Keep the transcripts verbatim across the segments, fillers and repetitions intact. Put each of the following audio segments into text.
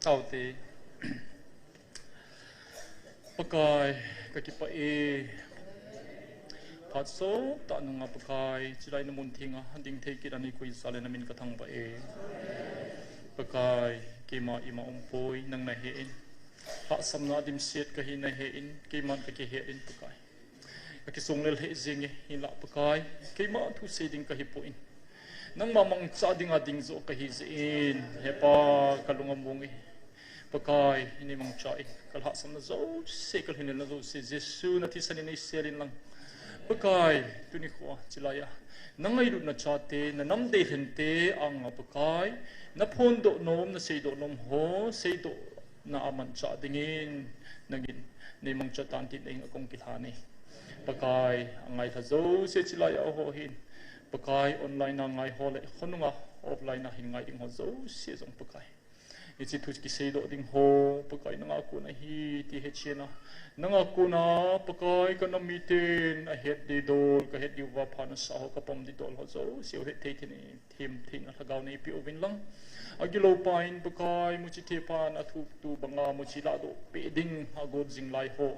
Taute. Pakai, kakipah e. Phat sottah nunga Pakai, chulai na mun thenga dingthei kit a neikoi jal in namin kathangvah e. Pakai, keima ima umpoi, nang nahen. Lhahsamna dimset kahi nahen, keiman kakihen Pakai. Kakisonglel hih jenge, hinlah Pakai, keima thusei ding kahipon, nangma mangcha dinga ding joh kahi jeh in, Hepa, kalung among e. Pakai, neimangcha in, kalhahsamna jouse, kalhinlelna jouse Jesu nathisan in neisel inlang, Pakai, tuni khoa chulai a nangailutna chate, nanam deilhente anga Pakai, naphondoh nom, naseidoh nom ho seidoh na amanchah dingin, nangin neimangcha tan tin nangin akong kilhan e. Pakai, angailha jouse chulai a ho hin, Pakai, online a ngai ho le khonunga offline a hin ngai ding ho jouse jong Pakai, hiche thu kiseidoh ding ho Pakai, nanga kona ahi ti hetchen a, nanga kona Pakai, kanam miten ahet ding dol, kahet diuva pha nasah ho, kapom ding dol ho jouse u hetthei thei, themtheina lhagao neipeh uvin lang, agilou pa in Pakai, muchi thepha na thutu banga muchi lahdoh peh ding agot jing lai ho,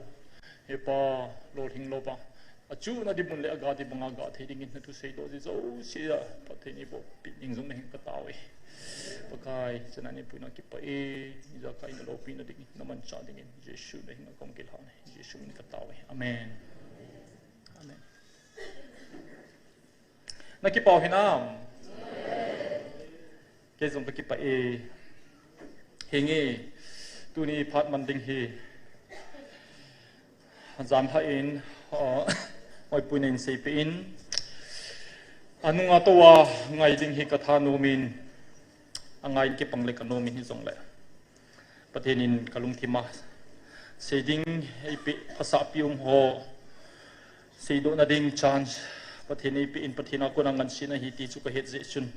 Hepa, lolhing louva, achuhna ding mun le aga ding banga gah thei dingin nathuseidoh ji jouse a phatthei neiboh peh ding jong nahin katao e. Pakai, chana neipuina kipah e, ijakai naloupina dingin, namanchah dingin Jesu nahin akong kilhan e, Jesu min katao e. Amen. Amen. Nakipah u hinam? Kei jong kakipah e. Henge, tuni phat man ding hi janhi in, ah, moipuina in seipeh in, anunga tou a ngai ding hi kathanom in, angai in kipang le kanom in hijongle, Pathen in kalungthim a sei ding eipeh, phasahpi um ho seidohna ding chance Pathen eipeh in, Pathen a kona ngansena ahi ti chu kahet jeh chun,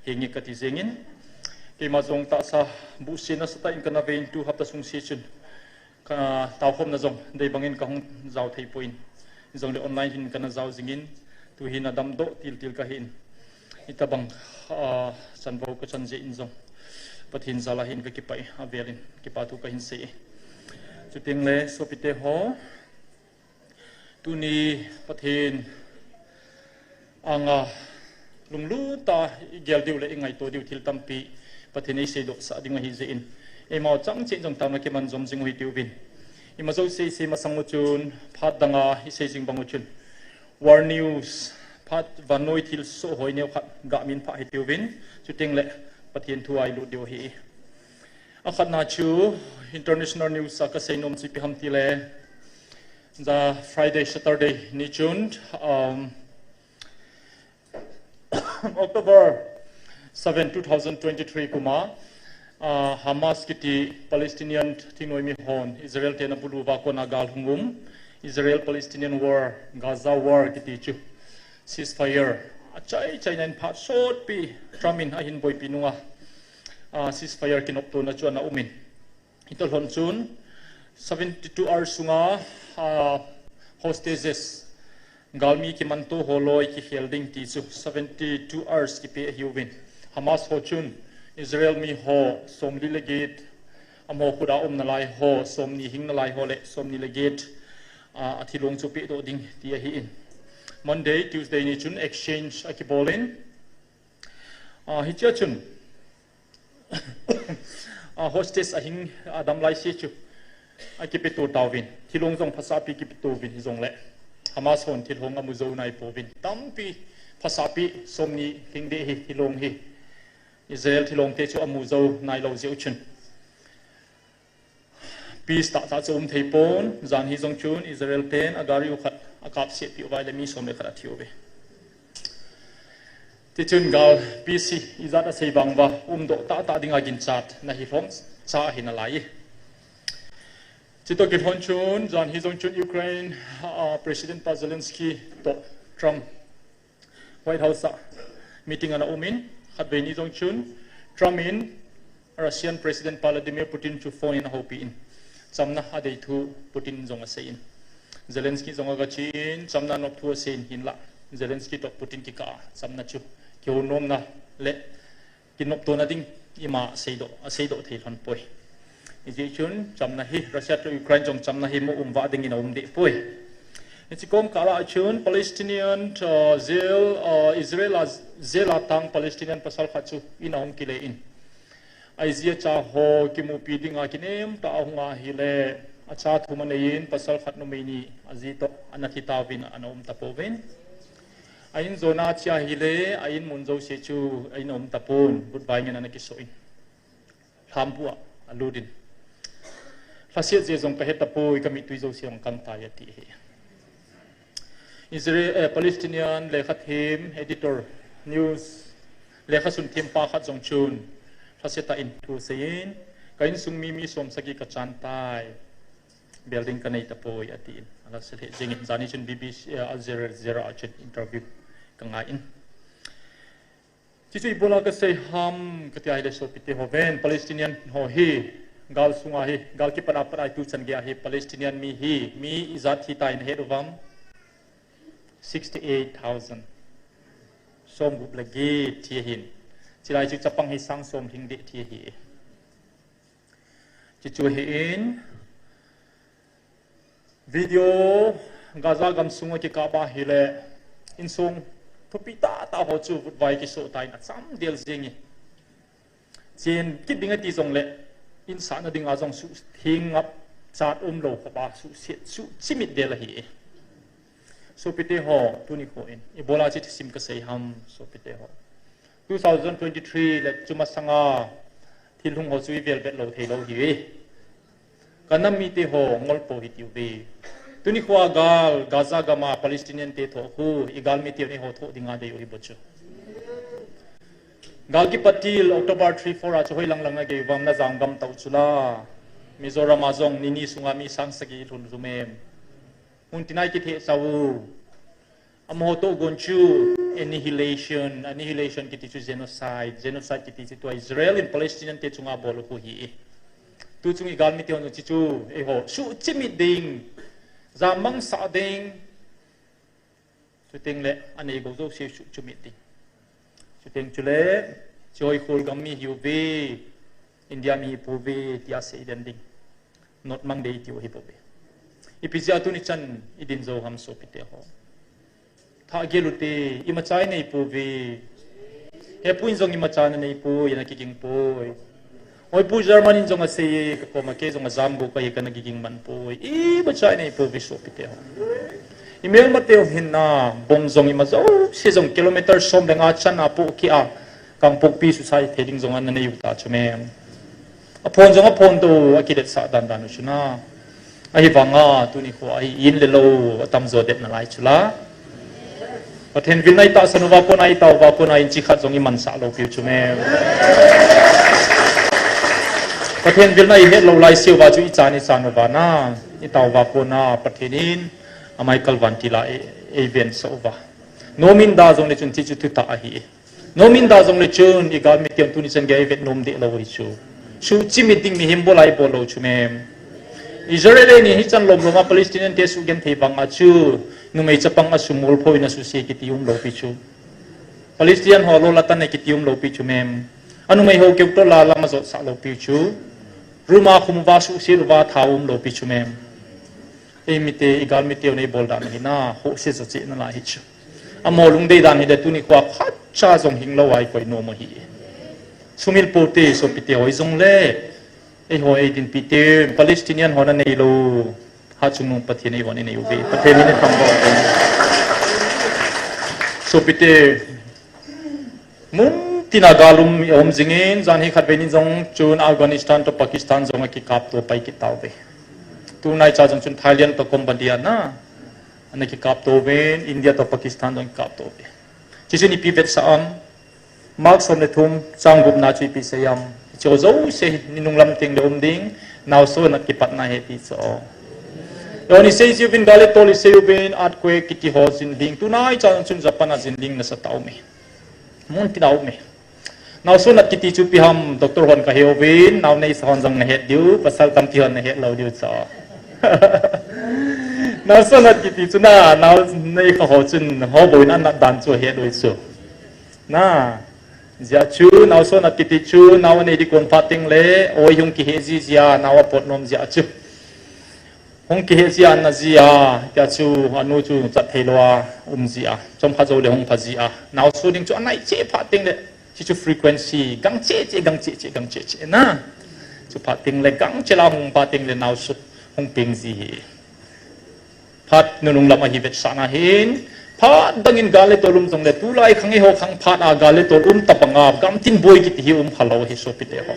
henge kati jengin, keima jong tahsa buhse nasatah in kana ve in, tu hapta sungse chun kataokhomna jong dei bangin kahung jao thei poi, hijongle online hin kana jao jingin, tu hin adamdoh tiltil kahin, hitobang, ah, chanvou kachan jeh in jong Pathen jal a hin kakipah e, avel in kipa thu kahin sei e. Chuteng le sopite ho, tuni Pathen anga lunglut a igel diu le ingaito diu thil tampi Pathen in eiseidohsah ding ahi jeh in, eima chang cheh in jong taona kiman jom jing u hitiuvin, ima jouse isei masang u chun phat danga isei jing bang u chun World News, phat vannoi thilsoh hoi neokhat gah min phah hitiuvin, chuteng le Pathen thu a ilut diu ahi. Akhatna chu international news a kasei nom chu ipi ham tile, ja Friday, Saturday ni chun, um, October seven, two thousand twenty-three kum a, ah, Hamas kiti Palestinian thingnoimi hon Israel te ana bulu uva kona gal hung um, Israel Palestinian war, Gaza war kiti chu, ceasefire achai chaina in phat sotpi Trump in ahin boipi nunga, ah, ceasefire kinoptona chu ana um in, hitoh lhon chun seventy-two hours sunga, ah, hostages, galmi kimanto ho loi kikhel ding ti chu seventy-two hours kipe ahiuvin, Hamas ho chun Israel mi ho somli le get, amaho khut a um nalai ho somni, hing nalai ho le somni le get, ah, athilong chu pedoh ding ti ahi in, Monday, Tuesday ni chun exchange akibol in, ah, hichea chun ah, hostage ahing, adam laise chu akipeto tauvin, thilong jong phasahpi kipeto uvin, hijongle Hamas hon thilong amu jou naipouvin, tampi phasahpi somni lhingdeh hi, thilong hi, Israel thilong te chu amu jou nailou jeh u chun peace tahtah chu um thei pon, jan hi jong chun Israel ten agari u khat akapsetpi uva ahile mi som le khat athi uve. Tichun gal peace hi ijat asei vang uva umdoh tahtah dinga ginchatna hi lhomcha ahi nalai e. Chutoh kilhon chun jan hi jong chun Ukraine, ah, President pa Zelensky toh Trump White House a meeting ana um in, khatvei ni jong chun Trump in Russian President Vladimir Putin chu phone in ahoupi in, chamna adei thu Putin jong asei in, Zelensky jong agache in chamna nop thu asei in, hinlah Zelensky toh Putin kikah a chamna chu kihounomna le kinoptona ding ima seidoh, aseidoh thei lhon poi. Hijeh chun chamna hi, Russia to Ukraine jong chamna hi mo um vah dingin aum deh poi. Hiche kom kah lah a chun Palestinian, uh, jail, uh, Israel a jail a tang Palestinian pasal khat chu in ahung kile in. Aijia cha ho kimupi dinga kinem tah a hung ahile, acha thum anei in pasal khat numei ni aji toh ana thi tauvin ana um tapouvin. A in jona chia ahile, a in mun jouse chu a in um tapon, vutvai ngen ana kisoh in. Lhambu a alut in. Lhaset jeh jong kahe tapoi, ka mittui jouse jong akang tai ati hi. Israel, eh, Palestinian lekhathem, editor, news, lekhasun them pa khat jong chun, lhaset a in thu asei in, ka insung mi, mi som sagi kachan tai, building kanei tapoi, ati in. Alhaset lheh jeng in, jani chun B B C, eh, Al Jazeera, Jazeera a chun interview kangai in. Chuchu ibola kasei ham kati ahile sopite ho ven, Palestinian ho hi, gal sunga hi, gal kipat a pat a tuchan gei a hi, Palestinian mi hi, mi ijat thi tai nahet uvam? Sixty eight thousand. Som gup le get thi ahin. Chulai chu chapang hi sang som lhing deh thi ahi. Chuchu hi in, video Gaza gam sunga kikap ahile, insung thupi tah tah ho chu vutvai kisoh tan acham del jeng e. Chen kit ding ati jongle, in sahna dinga jong suhtheng ngap chat umlou khop a suhset, suhchimit del ahi e. Sopite ho, tuni kho in, ibola hiche thusim kasei ham, sopite ho. Two thousand twenty-three le chu masanga thil hung ho chu ivel vet lou thei lou ahi e. Ka nam mite ho ngol pou hitiuve. Tuni khoa gal, Gaza gama Palestinian te thoh khu, igal mite u eiho thoh dinga dei u ahi bou chu. Gal kipat til October three four a chu hoilang lang a gei uvam, najam gam tah u chu la. Mizoram a jong nini sunga mi sang sagi lhun lhum em. Mun tina i kitheh sau. Amaho tohgon chu annihilation, annihilation kiti chu genocide, genocide kiti chu tua Israel in Palestinian te chunga bol u khu ahi. Tu chung igal mite hon chu chu, eiho, suhchimit ding, jam mang sah ding, chuteng le anei gou jouse suhchimit ding. Chuteng chule, hiche hi Kholgam mi ahiuve, India mi ahipouve, tia sei den ding. Notmang dei tiu ahi bouve. Ipi jeh a tuni chan idin jou ham sopite ho. Thah gel u te, imacha inei pouve. Hepu in jong imacha nanei poi, ana kiging poi. Oi, Pu German in jong asei, ka koma kei jong ajam gou kahi, kana kiging man poi. Imacha inei pouve sopite ho. Imelmate u hinna, bong jong ima jouse jong kilometer som le nga chan a pohkeh a, Kangpokpi suhsah thei ding jong ana nei u ta chu mem. Aphon jong aphon tou, akiletsah dan dan u chu na. Ahivanga, tuni khoa hi in le lou, atamjo det nalai chu la. Pathen vilna itahsan uva kona, itao uva kona, inchi khat jong imansah lou piu chu mem. Pathen vilna ihet lou laiseuva chu ichan ichan uva na. Itao uva kona, Pathen in, amai kalvan til a, e, eivensah uva. Nomin da jongle chun hiche chu thutah ahi. Nomin da jongle chun, igal mite hon tuni chan gei a ivet nom deh lou hi chu. Suhchimit ding mihem bol a ibol lou chu mem. Israel in hichan lom lom a Palestinian te suhgenthei vang a chu, numei chapang asumol phoh in asuse kiti umlou pi chu. Palestinian ho lol atan e kiti umlou pi chu mem. Anumei ho keu tola lam ajotsah lou pi chu. Room a khum uva suhset uva tha umlou pi chu mem. Eimite, igal mite hon eibol dan u hi na, house jo cheh nalai hi chu. Amaho lungdei dan hile tuni khoa khatcha jong hing lou a ikoi nom u ahi. Sumil pou te sopite ho hijongle, eiho eidinpi te, Palestinian hon anei lou, Hatchungnung Pathen in eihon inei uve. Pathen in ithangvah u hen. Sopite, mun tina gal um, um jingin, jan hi khatvei nin jong chun Afghanistan to Pakistan jong akikapto pai kit tauve. Tunaicha jong chun Thailand to Cambodia na, ana kikapto uvin, India to Pakistan jong kikapto uve. Chuchun ipi vetsah am, Mark som le thum, chang gupna chu ipi sei am. Hiche jouse hi ninung lam teng le um ding, naoso nat kipatna ahi ti chu. Eihon isei jiuvin gal le tol isei uvin, earthquake kiti ho jin ding, tunaicha jong chun Japan a jin ding nasatah a um e. Mun tina um e. Naoso nat kiti chu ipi ham, doctor hon kahe uvin, nao neisa hon jong nahet diu, pasal tampi hon nahet lou diu chu. Naoso nat kiti chu na, nao neikha ho chun, ho bou in anat dan chu ahet u ahi chu. Na, Jia chu, naoso nat kiti chu, nao anei di kon phat teng le, oi hung kihe ji jia, nao apot nom jia chu. Hung kihe jia na jia, tia chu, anu chu chat thei lou a, um jia, chomkhat jou le hung pha jia. Naoso ding chu anai cheh phat teng le, chi chu frequency, gang cheh cheh, gang cheh cheh, gang cheh cheh na. Chu phat teng le, gang cheh la hung phat teng le, naoso hung peng ji hi. Phat nunung lam ahi vetsahna hin, phat dang in gal le tol um jong le, tulai khang eiho khang phat a gal le tol um tabang a, gamtin boi kiti hi um kha lou hi sopite ho.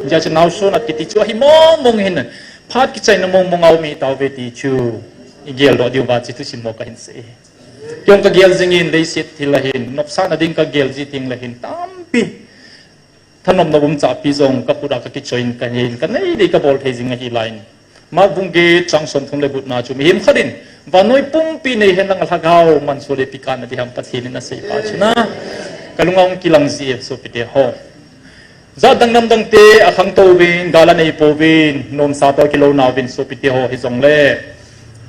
Jia chu naoso nat kiti chu ahi mong mong hin, phat kichaina mong mong a um hi tauve ti chu, i gel doh diu va chi thusim mo kahin sei. Kei jong ka gel jing in leiset thil a hin, nopsahna ding ka gel ji teng le hin, tampi. Thanom na um chahpi jong ka khut a ka kichoin ka hin, ka nei dei ka bol thei jing ahi lai in. Mark bung get chang som thum le gupna chu mihem khat in, vannoi pumpi nei hen lang a lhagao mansuh le pi kah na ding ham Pathen in asei pa chu na. Ka lung a hung kilang ji e sopite ho. Jat dang nam dang te akhang tou vin, gal anei pouvin, nomsa toh kilou nauvin sopite ho hijong le.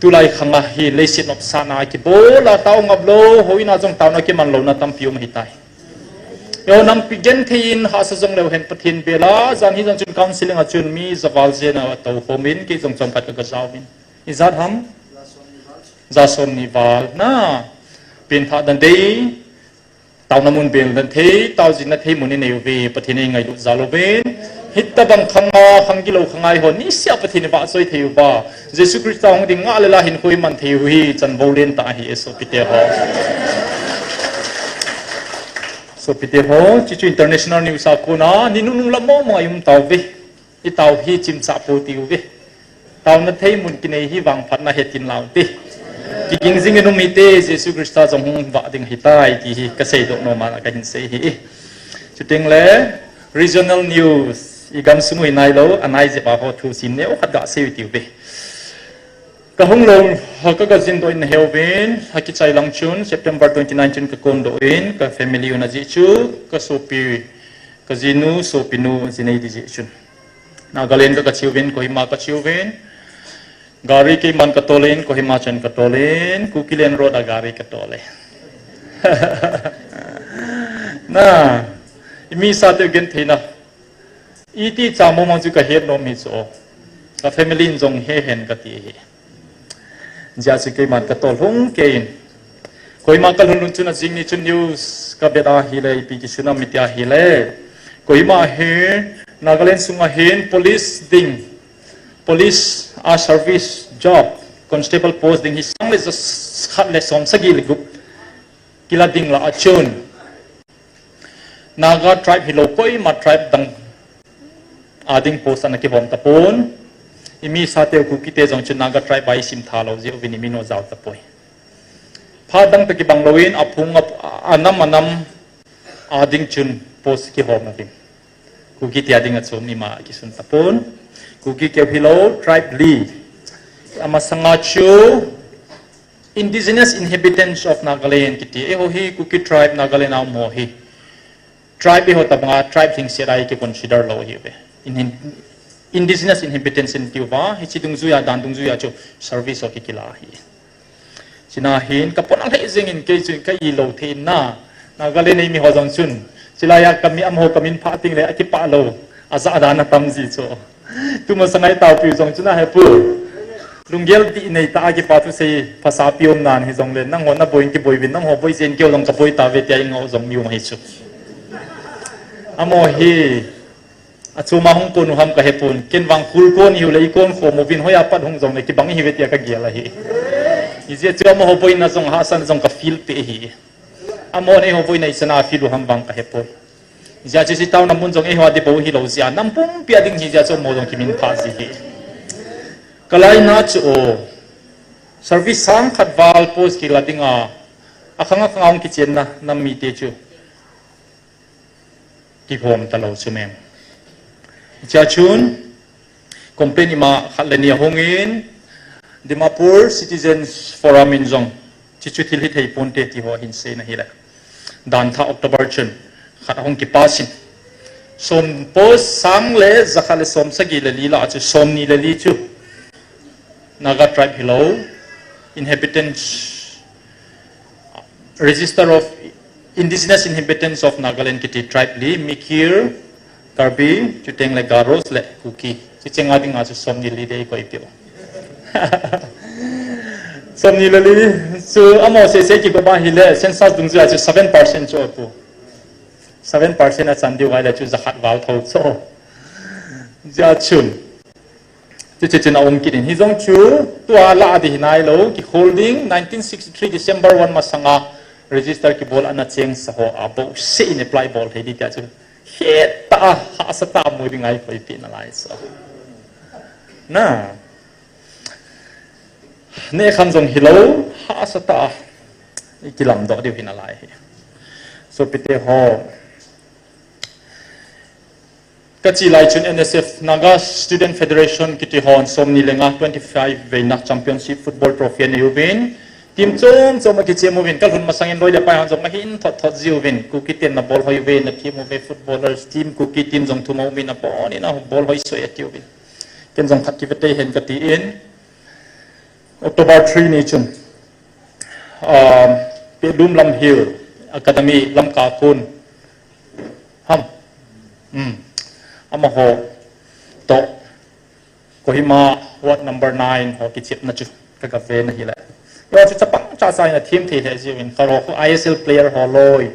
Tulai khang a hi leiset nopsahna kibol a tao ngap lou, houin a jong taona kiman louna tampi um ahi tai. Eiho nampi genthei in hahsa jong leu hen Pathen bel a, jan hi jong chun counseling a chun mi javal jen a tou khom in, kei jong chomkhat ka, ka jaovin. Ijat ham? Ja som ni val. Na, pen thah dan dei, taona mun bel dan thei, tao jin na thei mun i nei uve, Pathen in i ngailut jal uvin. Hitabang khang a, khang gilou khang a eiho, niseh a Pathen i vahchoi thei uva. Jesu Christa hung ding ngah le la hinkho i man thei u hi, chanvo len tah ahi e sopite ho. Sopite ho, chi chu international news a kona, ni nunung lam mong mong a i um tauve. I tao hi chimchah pou tiu ve. Taona thei mun kinei hi vangphatna hetin lau te. Kiging jing in um hite, Jesu Christa jong hung vah ding ahi tai ti hi ka seidoh nom a kahin sei hi. Chuteng le regional news, i gamsung u hi nailou, anai jep a ho thusim neo khat gasei u tiu ve. Ka hung lou, ha ka, ka jin doh in heuvin, ha kichai lang chun, September twenty-nine chun ka kon doh in, ka family u na jeh chu, ka sopi, ka jinu, sopinu, jinei di jeh chun. Nagaland ka, ka chiuvin, Kohima ka chiuvin, gari keiman ka tolin, Kohima chan ka tolin, Kukiland Road a gari ka tolin. Na, i mi sa te u genthei na. Iti cha mong mong chu ka het nom hi chu. Ka family in jong he hen ka ti hi. Jia chu keiman ka tol hung kei in. Kohima ka lhun lhun chun ajing ni chun news ka bet a hile, ipi kisun am iti a hile. Kohima hi Nagaland sung a hin police ding, police a service job, constable post ding hi sang le ja khat le som sagi le gup kila ding lah a chun. Naga tribe hilou koima tribe dang a ding post ana kihom tapon. I mi sa te u Kuki te jong chu Naga tribe a i sim tha lou jeh uvin i min u jao tapoi. Phat dang toh kibang louvin aphung a, anam anam a ding chun post kihom uvin. Kuki te a ding a chom ni ma kisun tapon. Kuki keu hilou, tribe li. Amasanga chu Indigenous Inhabitants of Nagaland kiti. Eiho hi Kuki tribe Nagaland a um ho hi. Tribe eiho tabanga tribe lhingset a i kiconsider lou hi ve. In, in, indigenous inhabitants in tiu va, hiche dungjuia, dan dungjuia chu service ho kikila hi. China hin ka pona lheh jeng in kei chun ka i lou thei in na. Nagaland a i mi ho jong chun. Chilai a ka mi am ho ka min pha ting le a kipah lou. A ja dan a tam ji chu. Tumasang a i taopiu jong chu na he pu. Lunggel ti nei ta a kipa thusei phasa pi um nan hi jong le. Nangho na boi in kiboi vin, nangho boi jeng keu jong ka boi ta ve tia i ngah u jong mi um hi chu. Amaho hi. Achuma hung kon u ham ka hepon, ken vang khul kon ihiu le i kon khom uvin hoiya pat hung jong le kibang ihi ve tia ka gel ahi. Ijeh chu amaho boina jong hahsatna jong ka feel peh ahi. Amaho eiho boina ichan a feel u ham vang ka hepon. Ijeh chu hiche town a mun jong eiho a ding bou hilou jeh a, nam pumpi a ding hi jeh a chu amaho jong kimin pha ji hi. Ka laina chu o, service sang khat val post kila ding a, akhang akhang a hung kichenna nam mite chu. Kihom talou chu mem. Hichea chun, complaint ima khat le ni ahung in, Dimapur Citizens Forum in jong, hichu thil hithei ponte ti ho ahin seina hile. Dan thah October chun, khat ahung kipass in. Som post sang le jakhat le som sagi le li lah a chu som ni le li chu. Naga tribe hilou, inhabitants, Register of Indigenous inhabitants of Nagaland kiti tribe li, Mikir, Karbi, chuteng le Garos le Kuki. Chuche nga dinga chu somni le li dei koi piu. Somni le li, chu amaho sese kiko ba hile, census dungjuia chu seven percent chu apu. Seven percent achan diu vai le chu jakhat val tho chu. Jia chun. Chuche chun aum kit in. Hijong chu, tua la adi hinai lo, ki holding, nineteen sixty-three December one masanga register kibol ana cheng sa ho a bo se in apply bol thei di tia chu. Heta a, hahsa ta mu ding ai koi pi na lai so. Na. Ne kham jong hilo, hahsa ta a. Kilam do diu hina lai hi. So pite ho. Kachi lai chun N S F, Naga Student Federation kiti hon somni le nga twenty-five veina championship football trophy anei uvin. Team chom chom a kichem uvin, kalhun masangin loi le pai hon jong ahin thot thot ji uvin. Kuki ten na bol hoi uvin, na team uve footballers, team Kuki team jong thum a umin a pon in a bol hoi soi ati uvin. Ken jong khat kivetei hen kati in. October three ni chun. Um, Pelum Lam Hill Academy Lamka khun. Ham. Hmm. Amaho to Kohima ward number nine ho kichepna chu ka ka ve na hile. Yo chu chapang cha cha ina thim thei le jiu in ka ro khu I S L player ho loi.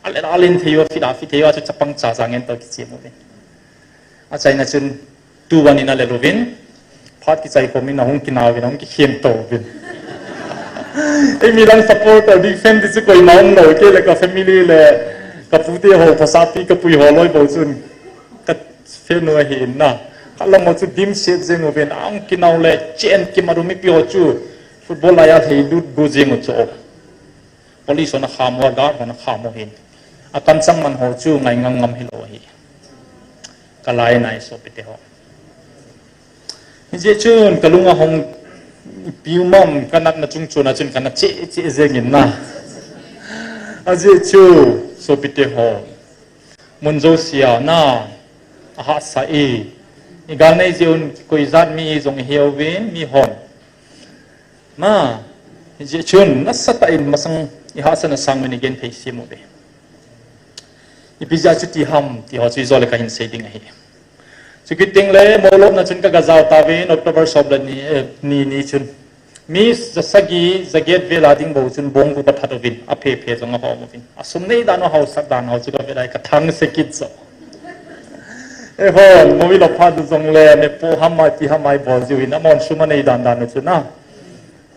Ale ale thei yo fit a fit thei yo chu chapang cha cha ngen to kichep mo vin. A chaina chun two one in a le luvin. Phat kichai khom in a hung kinau vin a hung kikhem to vin. Ei mi lang support a big fan di chu koi ma um lo ke le ka family le ka pute ho phasapi ka pui ho loi bo chun. Ka fe nu ahi in na. Ka lam ho chu dim set jeng uvin ang kinau le chen kimaru mipi ho chu football lai a thei lut bu jeng u chu. Police ho na kham ho, guard ho na kham ho hin. A kam chang man ho chu ngai ngam ngam hi lo hi. Ka lai nai sopite ho. Hijeh chun ka lunga hong piu mam ka natna chung chuna chun ka na che che jeng in na. Ajeh chu sopite ho. Mun josia na a hahsa i, i gal nei jeh un koi jat mi i jong i hiuvin, mi hon. Ma, hijeh chun nasatah in masang i hahsatna sang min i gen thei sim uve. Ipi jeh a chuti ham ti ho chu i jo le ka hin sei ding ahi. Chukit teng le, mo lopna chun ka ga jao tauvin, October som le ni, eh, ni, ni chun. Mi jasagi, jaget vel a ding bou chun bong gup a that uvin, a phe phe jong a hom uvin. A sum nei dan u, hausak dan u chu ka vet a ka thangse kit jo. E hon, mo i lo phat u jong le, me po ham mai, pi ham mai bol jiu hin, amon sum a nei dan dan u chu na.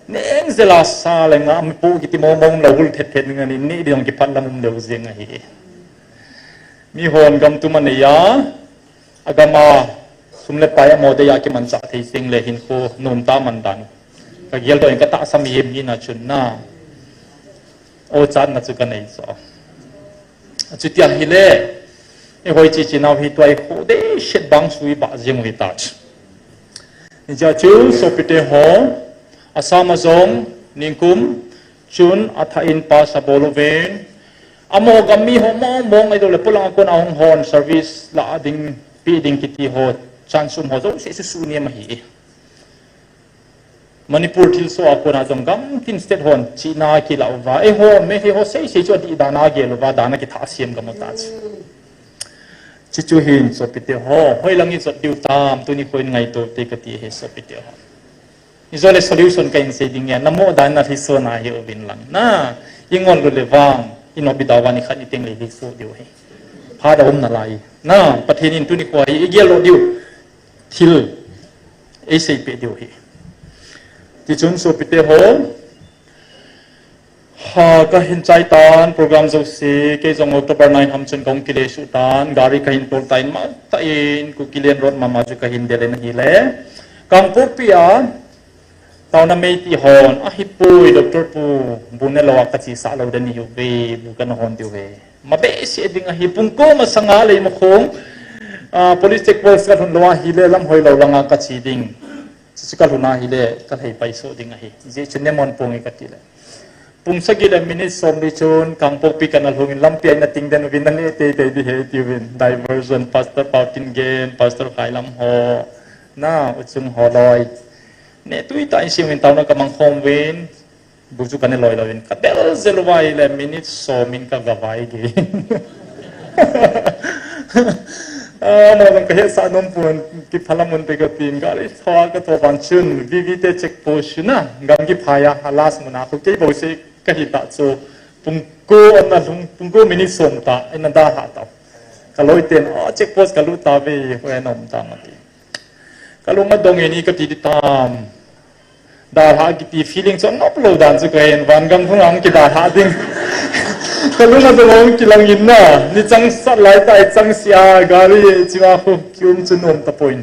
Neng jel a sa le nga, me po kiti mo mo lo hul thet thet nge ni, ni ding kiphat lam um leu jeng ahi. Mi hon gam tum a nei a, a gam a sum le pai a mo dei a kimanchah thei jeng le hinkho nom ta man dan. Ka gel doh in ka tahsa mi em hina chun na. O chan na chu ka nei jo. Chuti ahile, e hoi chi chi nau hi tua i kho dei set bang sui ba jeng u hi ta chu. Hijeh chun sopite ho, Assam a jong ningkum chun a thah in pass a bol uvin. Amaho gam mi ho mong mong ahi dou le polang a kon a hung hon service la ding pi ding kiti ho chance um ho jouse susu nem ahi. Manipur thilsoh a kon a jong gam tin state hon chihna kila uva. Eiho, Meitei ho sei sei chu adih dan a gel uva, dan a kithah siam gam u ta chu. Chuchu hin sopite ho, hoi lang i jot diu tam, tuni kho in ngaito te kati hi sopite ho. I jo le solution ka in sei ding e, na mo dan na hi so na hi uvin lang. Na, i ngol lu le vang, i no bi da van i khat i teng le hi so diu hi. Pha da um na lai. Na, Pathen in tuni kho hi, i gel lo diu. Thil, ei sei pe diu hi. Ti chun sopite ho, Ha, ka hin chai tan, program jouse, kei jong October nine ham chun ka hung kile suh tan, gari ka hin tol tan, mau ta in, Kukiland road mama chu ka hin del in ahile. Kangpokpi a, taona mei ti hon, ahi poi, Doctor Pu, bu ne lo a ka chi sa lo den hi uve, bu ka na hon diu ve. Ma be se ding ahi, pung ko masanga lei ma khong, ah, police check post ka lhun lo ahile, lam hoi lo langa ka chi ding. Chuchu ka lhun ahile, ka lhei pai so ding ahi. Jeh chun ne mon pong e ka ti le. Pung sagi le minute som li chun, Kangpokpi ka na lhung in lampi a i na ting den uvin na ne tei tei di he ti uvin. Diversion, Pastor Pautin gen, Pastor Khailam ho, na, Uchung ho loi. Ne tui ta in sim in taona ka mang khom uvin. Bu chu ka ne loi loi in, ka bel jel uva ahile minute som in ka ga vai gei. Ah, mo jong ka hetsah nom pon, kiphalam un te ka tin, gari tho a ka tho vang chun, V V te check post chu na, gam kiphai a, a last mun a khu kei bou se ka hi ta chu, pung ko ana lhung, pung ko minute som ta, ina dalha ta. Ka loi ten, ah, check post ka lut ta ve, hoi ana um ta ma ti. Ka lung adong e ni ka ti di tam. Dalha kiti feeling chu anop lou dan chu ka hin, van gam hung ang kidalha ding. Ka lung adong hung kilang in na, ni chang sat lai ta, chang sia, gari chima khu kium chu nom ta poi.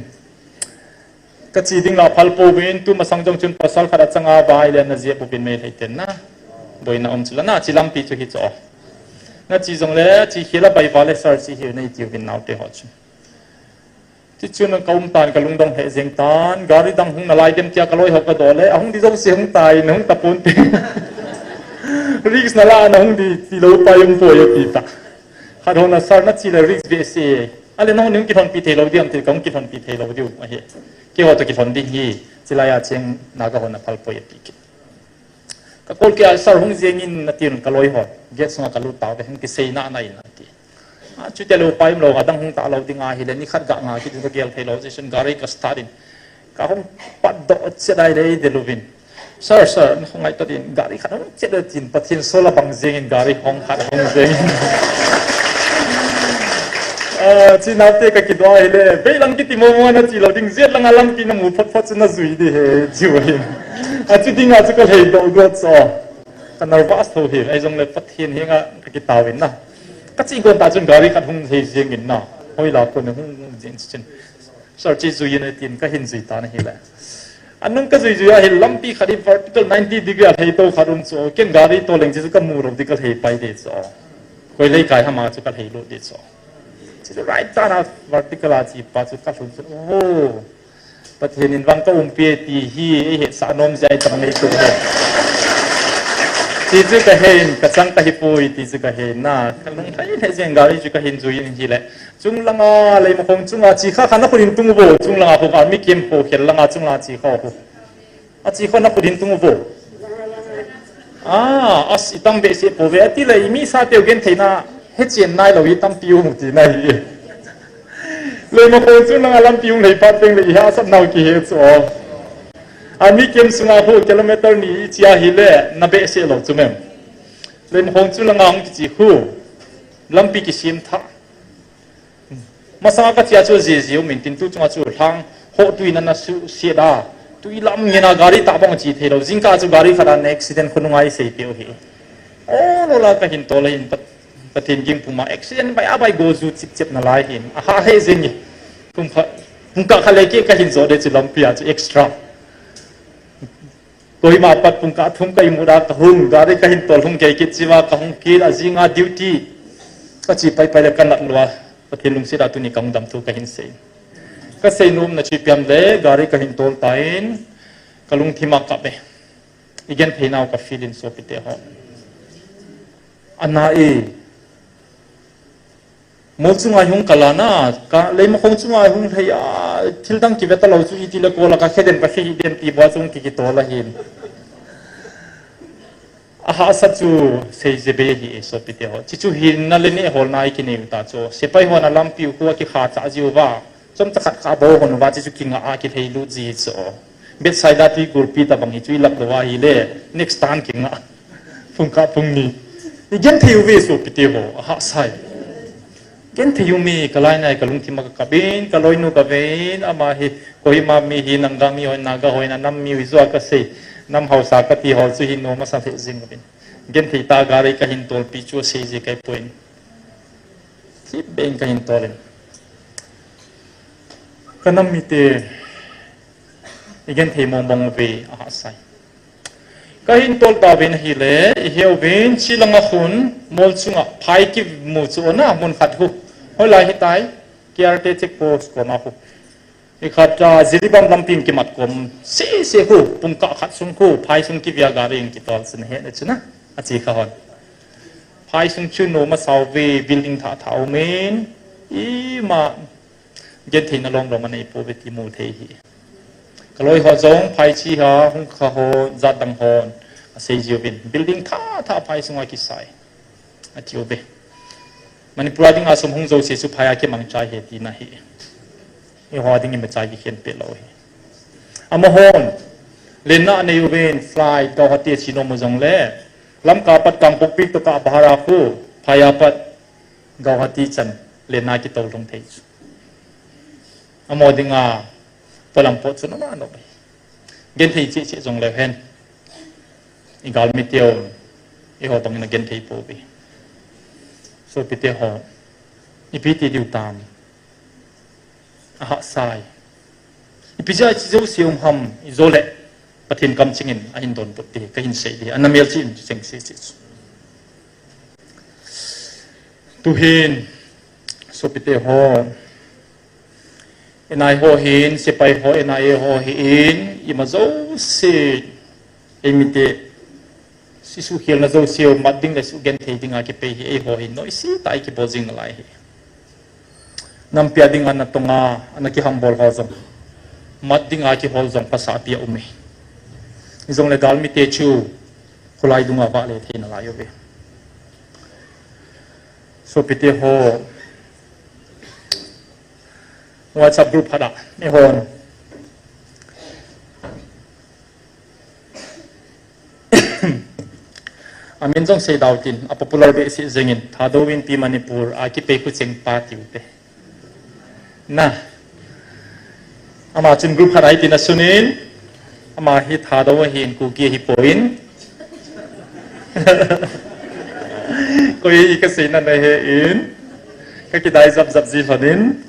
Ka che ding la phal pouvin, tu masang jong chun pasal khat achang a vai le na jep uvin Meitei ten na. Boina um chu la na, che lampi chu hi chu. Na che jong le, che khel a bai va le sir che hi nei tiu vin nau te ho chu. Tichun ka um tan, ka lungdong lheh jeng tan, gari dang hung nalai dem tia ka loi ho ka doh le, ahung di jouse hung tai, na hung ta pon te. Risk nala na hung di, ti lou pa um poi ati ta. Khat ho na sir na che le risk behseh. Ale nang hung kilhonpi thei lou diam ti, ka hung kilhonpi thei lou diu ahi. Keiho toh kilhon ding hi, chilai a cheng Naga ho na phal poi ati kit. Ka kol kei a sir hung jeng in na tin ka loi ho. Gate sunga ka lut tau ve, hung kisei na na in ati. A, chuti lou pa um lou, adang hung ta lou ding ahile, ni khat ga nga kit in ka gel thei lou, station gari ka start in. Ka hung pat doh chet a le de luvin. Sir, sir, na hung ngai ta din, gari khat hung chet a tin, Pathen sola bang jeng in gari hung khat hung jeng in. Ah, che nau te ka kidoh ahile, vei lang kiti mo mo na che lou ding, jet lang a lampi na mu phot phot chu na jui di he, chu hin. A chu ding a chu ka lhei doh got so. Ka nervous tho hi, ahi jong le Pathen henga ka kitao in na. Ka che gon ta chun gari khat hung lhei jeng in na. Hoi la ko na hung jeng chin. Sir, che jui in tin ka hin jui ta na hi le. Anung ka jui jui a hi lampi khat hi vertical ninety degree a lhei to khat um chu. Ken gari to leng chu ka mu lou di ka lhei pai de chu. Koi lei kai hama chu ka lhei lou de chu. Chu right ta na vertical a che pa chu ka lhun chu. Oh. Pathen in vang ka umpi e ti hi, ei hetsah nom jeh a tam nei tu he. Ti chu ka he in, ka chang ka hi poi, ti chu ka he in na. Ka lung thei thei jeng gari chu ka hin jui in hi le. Chung langa, Leimakhong chunga, che kha kha na khut in tung vo, chung langa khu ka mi kim pho khel langa chunga che kha khu. A che kha na khut in tung vo. Ah, as i tam behseh poi ve, ati le i mi sa teu genthei na, he chen nai lou i tampi u mu ti na hi. Leimakhong chung langa lampi u lhei pat teng le i hahsat nau kihe chu. A mi kem sunga khu kilometer ni i che a hi le na behseh lou chu mem. Leimakhong chung langa hung kiche khu lampi kisem tha. Masanga ka che a chu jiji um in tin tu chunga chu lhang ho tui na na su se da. Tui lam ngen a gari ta bang che thei lou. Jingkah chu gari khat a na accident khonung a i sei peh u hi. O lo la ka hin tol in Pat-, Pathen ging puma accident bai a bai go ju chip chip na lai hin. A ha he jing ni. Pung kha, pung kah kha le ke ka hin jo de chu lampi a chu extra. Kohima pat pung kah thum ka imut a ka hung, gari ka hin tol hung kei kit chiva ka hung kit a jinga duty. Ka che pai pai le ka nat lou a. Pathen lungset a tuni ka hung dam thu ka hin sei. Ka sei nom na chu ipi ham le, gari ka hin tol tan, ka lungthim a kap e. I genthei nau ka feel in sopite ho. Ana e. Mol chunga hung kal a na, ka Leimakhong chunga hung lhei a, thil dang kive ta lou chu iti le kol a ka khe den ka khe hi den ti bou a chung ki kitol a hin. A hahsa chu sei je be hi e sopite ho. Chi chu hin na le ne hol na i kinei u ta chu. Sepai ho na lampi u khu a kikha cha jiu va. Chomcha khat ka bou hon uva, chi chu kinga a kilhei lut ji chu. Bethsaida ti gulpi ta bang hi chu i lap lou a hi le, next tan kinga. Pung kah pung ni. I genthei u ve sopite ho, a hahsa e. Genthei u mi ka lai nai ka lungthim a ka kap in, ka loinu ka ve in, ama hi Kohima mi hi Naga mi hoi, Naga hoi na nam mi u i jua ka sei, nam hausa ka ti ho chu hi nom a sa lheh jing u vin. Genthei ta gari ka hin tolpi chu sei je kai poi. Thip beng ka hin tol in. Ka nam mite i genthei mong bang u ve a hahsa e. Ka hin tol ta vin hi le, i heu vin chi langa khun, mol chunga phai kimu chu na mun khat khu. Hoi lai hi tai, K R T check post koma khu. I khat, ah, Jiribam lampi in kimat kom se se khu, pung kah khat sung khu, phai sung kivia gari in kitol sin he na chu na, a chi kha hon. Phai sung chu nom a sau ve, building thah thah um in, ima genthei na lom lom a nei po ve ti mu thei hi. Ka loi ho jong phai chi ha, hung kha ho, jat dang hon. Asei jiuvin, building thah thah phai sunga kisai. Ati uve. Manipur a dinga sum hung jouse chu phai a kimangcha ahi tina ahi. Eiho a ding imacha kikhen peh lou ahi. Amahon, lenna anei uvin flight Guwahati a che nom u jongle, Lamka pat Kangpokpi tokah bhara khu, phai a pat Guwahati chan lenna kitol lhung thei chu. Amaho dinga polam pot chu noma nom ahi. Genthei cheh cheh jongleu hen. I galmi teu, eiho bangin agenthei pouve. Sopite ho, ipi ti diu tam. Ahahsa e. Ipi jeh a hiche jouse um ham, ijole Pathen kamcheng in ahin donbut ding, kahin sei ding, ana melchih in cheng se se. Tuhin, sopite ho, N I A ho hin, sepai ho, N I A ho hin, ima jouse, eimite, isuhkhelna jouse u mat ding le sugenthei dinga kipei hi, eiho hin noise tah a ikibol jing nalai ahi. Nampi a dinga natong a, ana kihambol ho jong, mat dinga kihol jong phasah pi a um e. Hijongle galmite chu, kholai dunga vahle thei nalai uve. Sopite ho, WhatsApp group khat a, eihon. Amin jong sei dau tin, a popular behseh jengin, Thadou Inpi Manipur a kipei khucheng pa tiu te. Na. Ama chun group khat ahi tin asunin, ama hi Thadou ahin, Kuki ahipon. Koi hi kasei na nahe in, kakidai jap jap ji lhonin.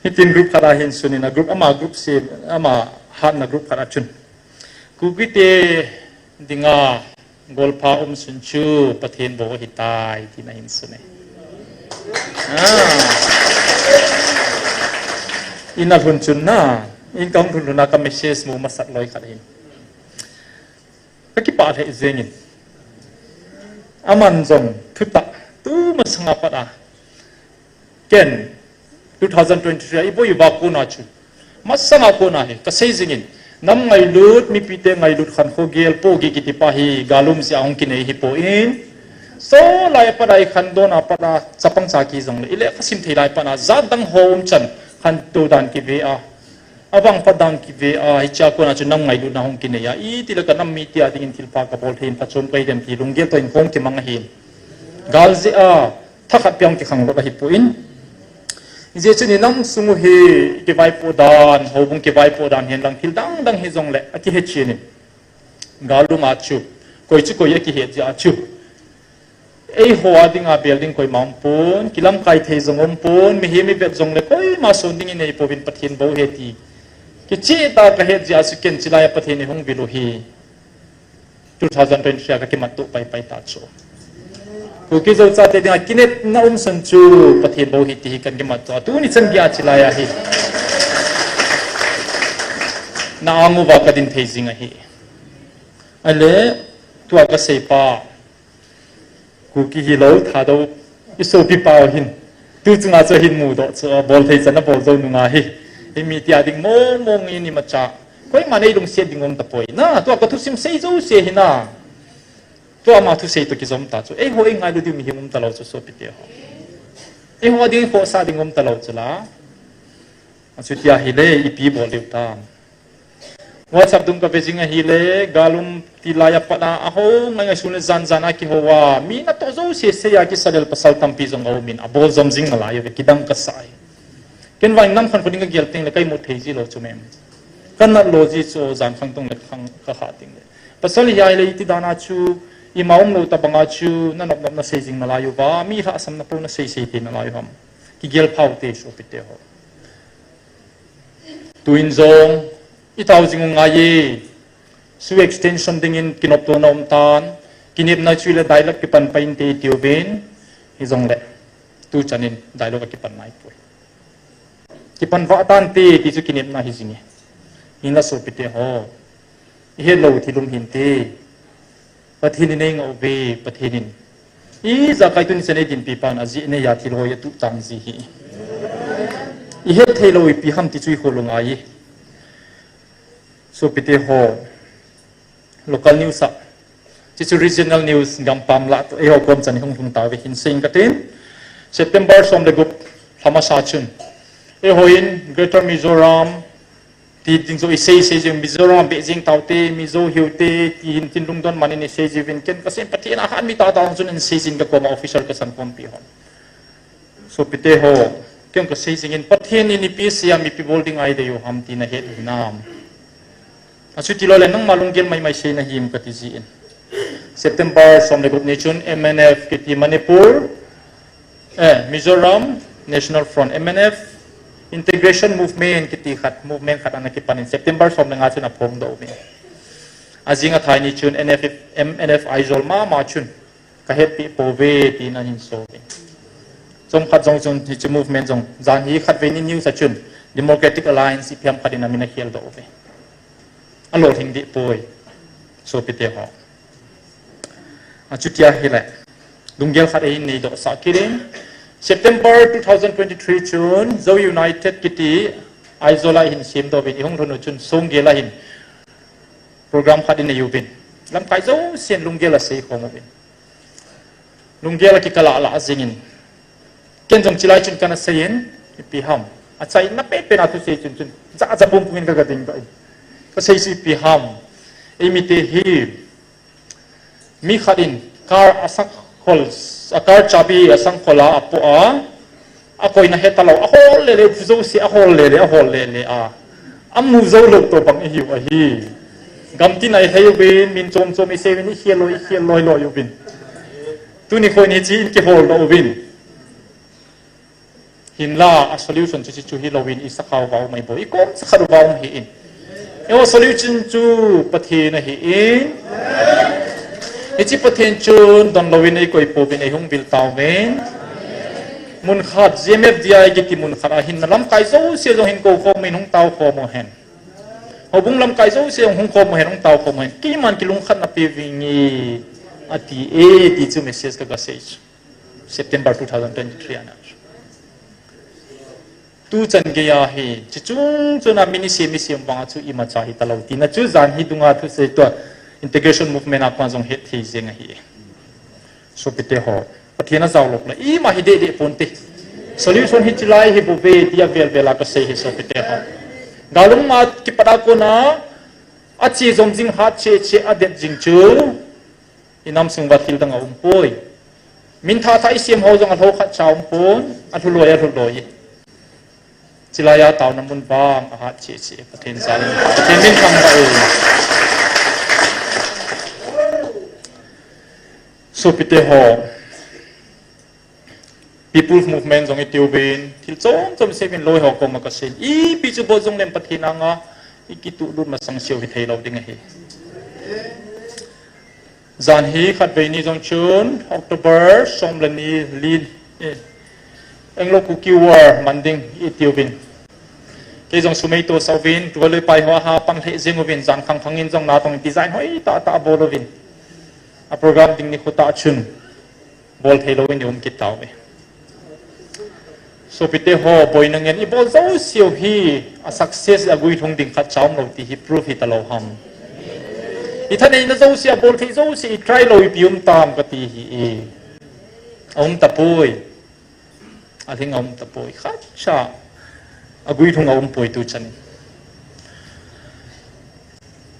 Hitin group khat ahin sunin, a group, ama group sem, ama hatna group khat a chun, Kukite dinga golpha umsun chu Pathen bou ahitai, tin ahin sun e. Ah. In alhun chun na, in kahung lhun lhun a ka message mu masat loi khat ahin. Kakipah lheh jengin. Aman jong thutah, tumasanga pat a. Ken, two thousand twenty-three a iboi uva kona chu, masanga kona hi kasei jingin, nam ngailut, mipite ngailut khankho gel pohgih kiti pa hi galum jeh a hung kinei ahipon, so lai a pat a ikhandon a pat a chapang cha kihi jongle, ilekha sim thei lai a pat a jat dang ho umchan khantou dan kive a, avangphat dan kive a, hichea kona chu nam ngailutna hung kinei a, itile ka nam mite a dingin thilpha kabol thei in phachom kahi dem ti lunggel toh in kong kimang ahin. Gal jeh a thakhat pia hung kikhang lou ahipon, hijeh chun inam sung u hi kivaipoh dan, houbung kivaipoh dan hihen lang thil dang dang hijongle akihe chen in, galum a chu, koi chu koi akihet jeh a chu, eiho a dinga bel ding koima umpon, kilamkai thei jong umpon, mihem ivet jongle koima son ding inei pouvin Pathen bou ahi ti kicheh tah a kahet jeh a chu ken chulai a Pathen in eihung vil u hi two thousand twenty-three a kakimat toh paipai ta chu. Kuki Zo chate dinga kinepna umsun chu Pathen bou ahi ti hi kakimat toh a, tuni chan geiya chulai ahi. Na anga uva kadin thei jing ahi. Ahile, tua kasei pa, Kuki hilou, Thadou, isopi pau hin, tu chunga chu ahin mudoh chu, abol thei chan abol jou nunga hi, hi mite a ding mong mong in imacha, koiman eilungset ding um tapoi. Na, tua kathusim sei jouse hi na, tua ama thusei toh kijom ta chu, eiho eingailu diu mihem um talou chu sopite ho. Eiho a ding khohsah ding um talou chu la. Achuti ahile, ipi bol diu tam. WhatsApp dung kave jing ahile, galum tilai a pat a, aho ngai ngai sun le jan jan a kihou a, mi natoh jouse sei a kisalel pasal tampi jong aumin, abol jom jing nalai uve, kidang kasah e. Ken vang nam khankho ding kagel tengle ka imut thei ji lou chu mem. Kanat lou ji chu jan khang tong le khang kakha tengle. Pasal hi ahile iti dan a chu, ima umlou tabang a chu, nanop nop nasei jing nalai uva, mi lhahsamna pou nasei sei thei nalai u ham. Kigel phau te sopite ho. Tuin jong, itao jing u ngai e, SoO extension dingin kinoptona um tan, kinepna chu le dialogue kipan pai inte itiuvin, hijongle, tu chan in dialogue akipan naipoi. Kipan vah tante, ti chu kinepna hi jing e. Hinla sopite ho, ihet lou thil um hinte. Pathen in eingah uve, Pathen in. Ijakai tuni chan eidinpi pan ajeh neiya thil hoi atuh tang ji hi. Ihet thei lou ipi ham ti chu ikholou ngai e. Sopite ho, local news a, Chuchu regional news gampam lah toh eiho kom chan hung lhung tauve, hin seiyin katin. September som le gup lha masa chun, eiho in Greater Mizoram ti ding chu isei sei jing, Mizoram beh jing taute, Mizo hiute, ti hin tin lungdon man in isei jiuvin, ken kasei Pathen a hat mi tahtah chun in sei jing, kakoma officer kasan khompi hon. Sopite ho, ken kasei jingin, Pathen in ipi asei a mipi bol ding a eidei u ham ti nahet hinam? Achuti lou le nangma lunggel maimai sei nahim kati jin. September som le gup ni chun M N F kiti Manipur, eh, Mizoram National Front, M N F, Integration Movement kiti khat, movement khat ana kipan in September som le nga chun aphongdoh uvin. Ajing athai ni chun N F, M N F Aizawl mama chun kahetpi pouve tin ahin so uvin. Chomkhat jong chun hiche movement jong, jan hi khatvei ni news a chun Democratic Alliance ipi ham khat in amin akhel doh uve. Alolhing deh poi, sopite ho. Achuti ahile, lunggel khat eihin neidoh sah kit in. September two thousand twenty-three chun Zo United kiti Aizawl a ihin semdoh uvin, ihung lhun u chun Songgel a hin program khat inei uvin, lamkai jousen lunggel asei khom uvin. Lunggel akikal a alah jingin, ken jong chilai chun kana seiyin, ipi ham, achaina penpen a thusei chun chun, ja ja pum pum in kaga dingdoh in, kasei chu ipi ham, eimite hi, mi khat in car asangkhol, a car chabi asangkhol a apoh a, akoina hetalou, ahol lele, upu jouse ahol lele, ahol lele a, amu jou lou toh bang ihiu ahi. Gamtin a ilhei uvin, min chom chom isei uvin, ikhel loi, ikhel loi loi uvin. Tuni khoin hiche in kiholdoh uvin. Hinla, a solution chu, chu, chu hilouvin, isakhao uva um ahi bou, ikom sakhat uva um ahin. Eiho solution chu Pathen ahin. Hiche Pathen chun donlouvin eikoi pouvin, eihung vil tauvin. Mun khat, G M F D I kiti mun khat a hin, nalamkai jouse jong hin kou khom in hung tao khom uhen. Houbung lamkai jouse jong hung khom uhen, hung tao khom uhen. Keiman kilungkhatna peuvin nge ati e, ti chu message kaga sei chu. September two thousand twenty-three ana chu. Tuchan geiya hi, chuchung chun a min isem isem vang a chu imacha hitalou tina chu jan hi dunga thusei tua Integration Movement a kon jong het thei jeng ahi. Sopite ho, Pathen a jaolou le ima hi deh deh ponte. Solution hi chilai hi bouve tia vel vel a kasei hi sopite ho. Galung ma kipat a kona, ache jom jing hat che che adet jing chu. Inam sung uva thil dang aumpoi. Min thah thah isem ho jong alhou khat cha aumpon, alhu loi, alhu loi. Chilai a taona mun vang ahat che che, Pathen jal in, Pathen min thangvah e. Sopite ho, People's Movement jong itiuvin, thil chom chom seuvin loi ho koma kasei. Ipi chu bol jonglem Pathen anga ikituh lut masang seu hithei lou ding ahi. Jan hi khatvei ni jong chun, October som le ni, li, eh, Anglo Kuki War man ding itiuvin. Kei jong sumei tohsah uvin, tualoi pai hoa pang lheh jeng uvin, jan khang khang in jong natong in design hoitah tah bol uvin. A program ding nikho tah chun, bol thei louvin ium kit tauve. Sopite ho, boina ngen ibol jouseu hi, a success a guilhung ding khat cha umlou ti hi proof hitalou ham. I thaneina jouse, a bol thei jouse, i try lou ipi um tam kati hi e. Aum tapoi. Alhing aum tapoi. Khatcha a guilhung aumpoi tuchan in.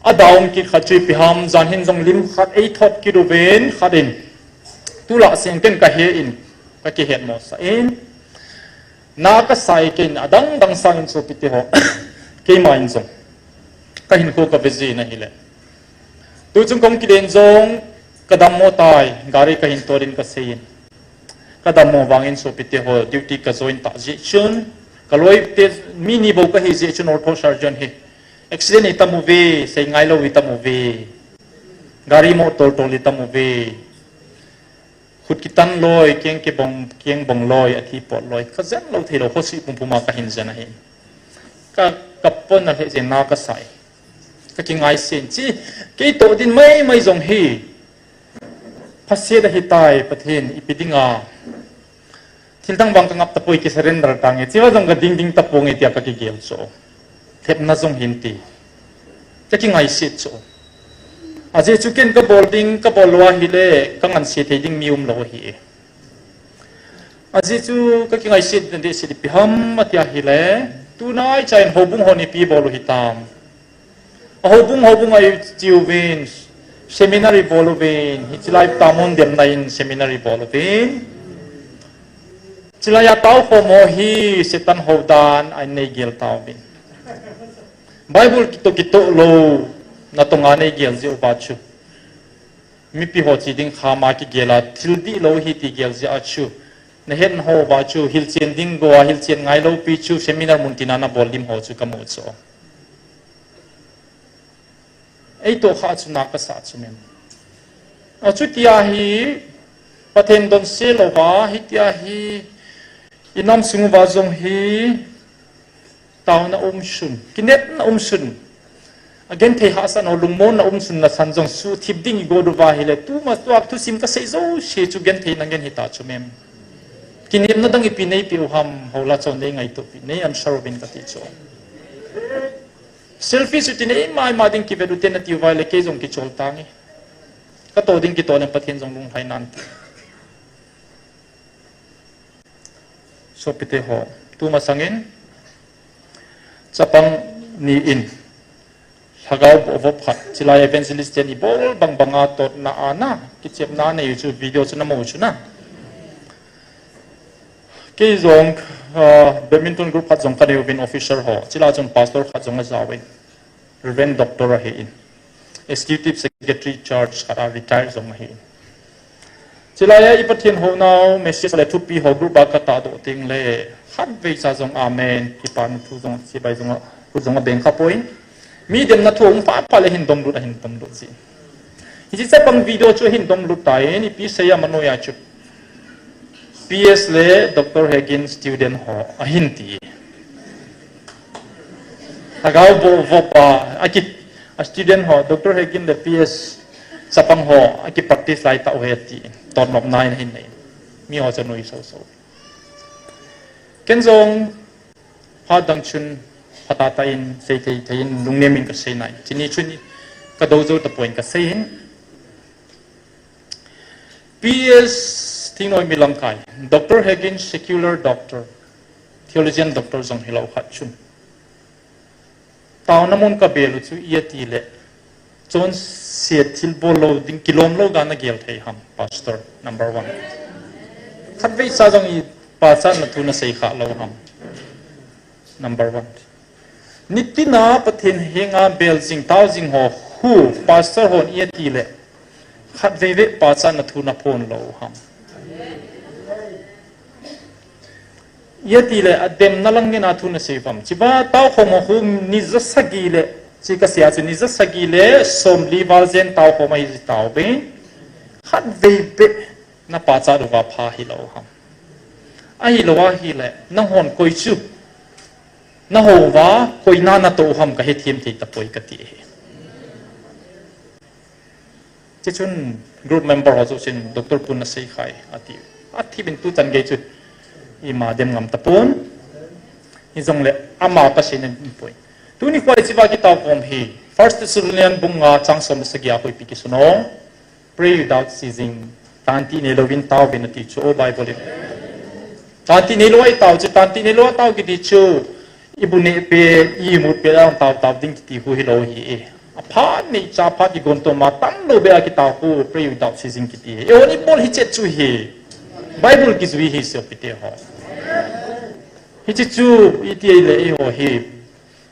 A down kit khat chu ipi ham, jan hin jong lim khat eithot kit uvin khat in. Tulai seng ken kahe in, kakihet mosah in. Na kasai ken adang dang sangin sopite ho. Keima in jong kahinkho kave jin ahile. Tuchung kahung kiden jong kadammo tai, gari kahin tol in kasei in. Kadammo vangin sopite ho duty kajoin tah jeh chun. Kaloite mi ni bou kahi jeh chun ortho surgeon hi. Accident itam uve, sei ngailou itam uve. Gari mo tol tol itam uve. Khut kitan loi, keng kibong, keng bong loi, athi pot loi. Kajen lou theilou, hospital pumpum a kahin jen ahi. Ka, kapona lheh jeh in na kasai. Kakingaisen chi, kei toh din maimai jong hi. Phaset ahitai, Pathen, ipi dinga. Thil dang vang kangap tapoi, kisurrender tange. Chiva jong kading ding taponge tia kakigel chu. Thepna jong hinte. Kakingaiset chu. Ajeh chu ken kabol ding, kabol lou ahile, kanganse thei ding mi umlou ahi. Ajeh chu kakingaisih nading chu ipi ham ati ahile, tunai chan houbung hon ipi bol u hitam. A houbung, houbung a iche uvin, seminary bol uvin, hiche lai tamon demna in seminary bol uvin. Chulai a taokhom ho hi Satan houdan a nei gel tauvin. Bible kitoh kitoh lou, natonga nei gel jeh uva chu. Mipi ho che ding khama kigel a, thil dihlou hi ti gel jeh a chu. Nahet nau va chu, hilchen ding go a, hilchen ngailou pi chu, seminar mun tina nabol lim ho chu kamu chu. Eitoh kha chu na kasah chu mem. Achuti ahi, Pathen donse louva, hiti ahi, inam sung uva jong hi, taona umsun, kinepna umsun. Agenthei hahsatna lungmonna umsun nasan jong suhthip ding igot uva ahile, tuma tua thusim kasei jouse chu genthei nangen hita chu mem. Kinepna dang ipi neipeh u ham, hola chon nei ngaito pi, nei answer uvin kati chu. Selfish u ti nei maima ding kivet u te nati uva ahile kei jong kichol tange. Kato ding kito leng Pathen jong lunglhai nante. Sopite ho, tumasangin, chapang ni in, lhagao boh vop khat, chulai evangelist ten ibol bang banga totna ana, kichepna nei u chu video chu namu chu na. Kei jong, ah, badminton group khat jong kanei uvin officer ho, chulai chun pastor khat jong ajauvin. Reverend Doctor ahin. Executive Secretary Church khat a retire jong ahin. Chulai a i Pathen hounau message le thupi ho group a katahdoh teng le khatvei cha jong amen. Kipana thu jong chibai jong a, khu jong abeng kha poi. Mi demna thu um pha pha le hin domlut ahin domlut ji. Hiche chapang video chu hin domlut tai, ipi sei a manoiya chu. P S le Doctor Hagin student ho ahin ti. Lhagao boh vop a, aki, a student ho, Doctor Hagin le P S chapang ho, aki practice lai tauve ti. Totnopna in ahin nei. Mi ho chu anui soso. Ken jong, phat dang chun, phatah tah in, seithei thei in, lungnem in kasei nai. Chuni chun, kadou jou tapon kasei in. P S Thingnoi mi lamkai, Doctor Hagin secular doctor, theologian doctor jong hilou khat chun. Taona mun kabel u chu iti le, chonset thilbol lou ding kilom lou dan nagel thei ham, pastor, number one. Khatvei cha jong i pachatna thu nasei kha lou ham, number one. Nitina Pathen henga bel jing tao jing ho khu, pastor hon iti le, khatvei vei pachatna thu naphon lou ham. Iti le, ademna lang ngen a thu nasei u ham. Chiva taokhom ho khu ni ja sagi le, chi kasei a chu ni ja sagi le, somli val jen taokhom ahi ji tauve. Khatvei vei, napachat uva pha hilou ham. Ahilou ahile, nanghon koi chu. Nahou uva, koi na natoh u ham kahethem thei tapoi kati ahi. Chuchun group member ho chu chun Doctor Pun nasei khai ati. Athip in tuchan gei chu ima dem ngam tapon. Hijongle ama kasei nom poi. Tuni khoi chiva kitaokhom hi First Thessalonian bung nga chang som le sagi a hoipi kisun o. Pray without ceasing. Tanti neilouvin taovin ati chu o Bible in. Tanti neilou a itao chu, tanti neilou a tao kiti chu. Ibu neh pet, imut pet a tao tao ding kiti khu hilou ahi e. Aphat neicha phat igon toma tamlou beh a kitao khu pray without ceasing kiti ahi. Eihon ibol hi chet chu ahi. Bible kijui ahi sopite ho. Hiche chu iti ahile eiho hi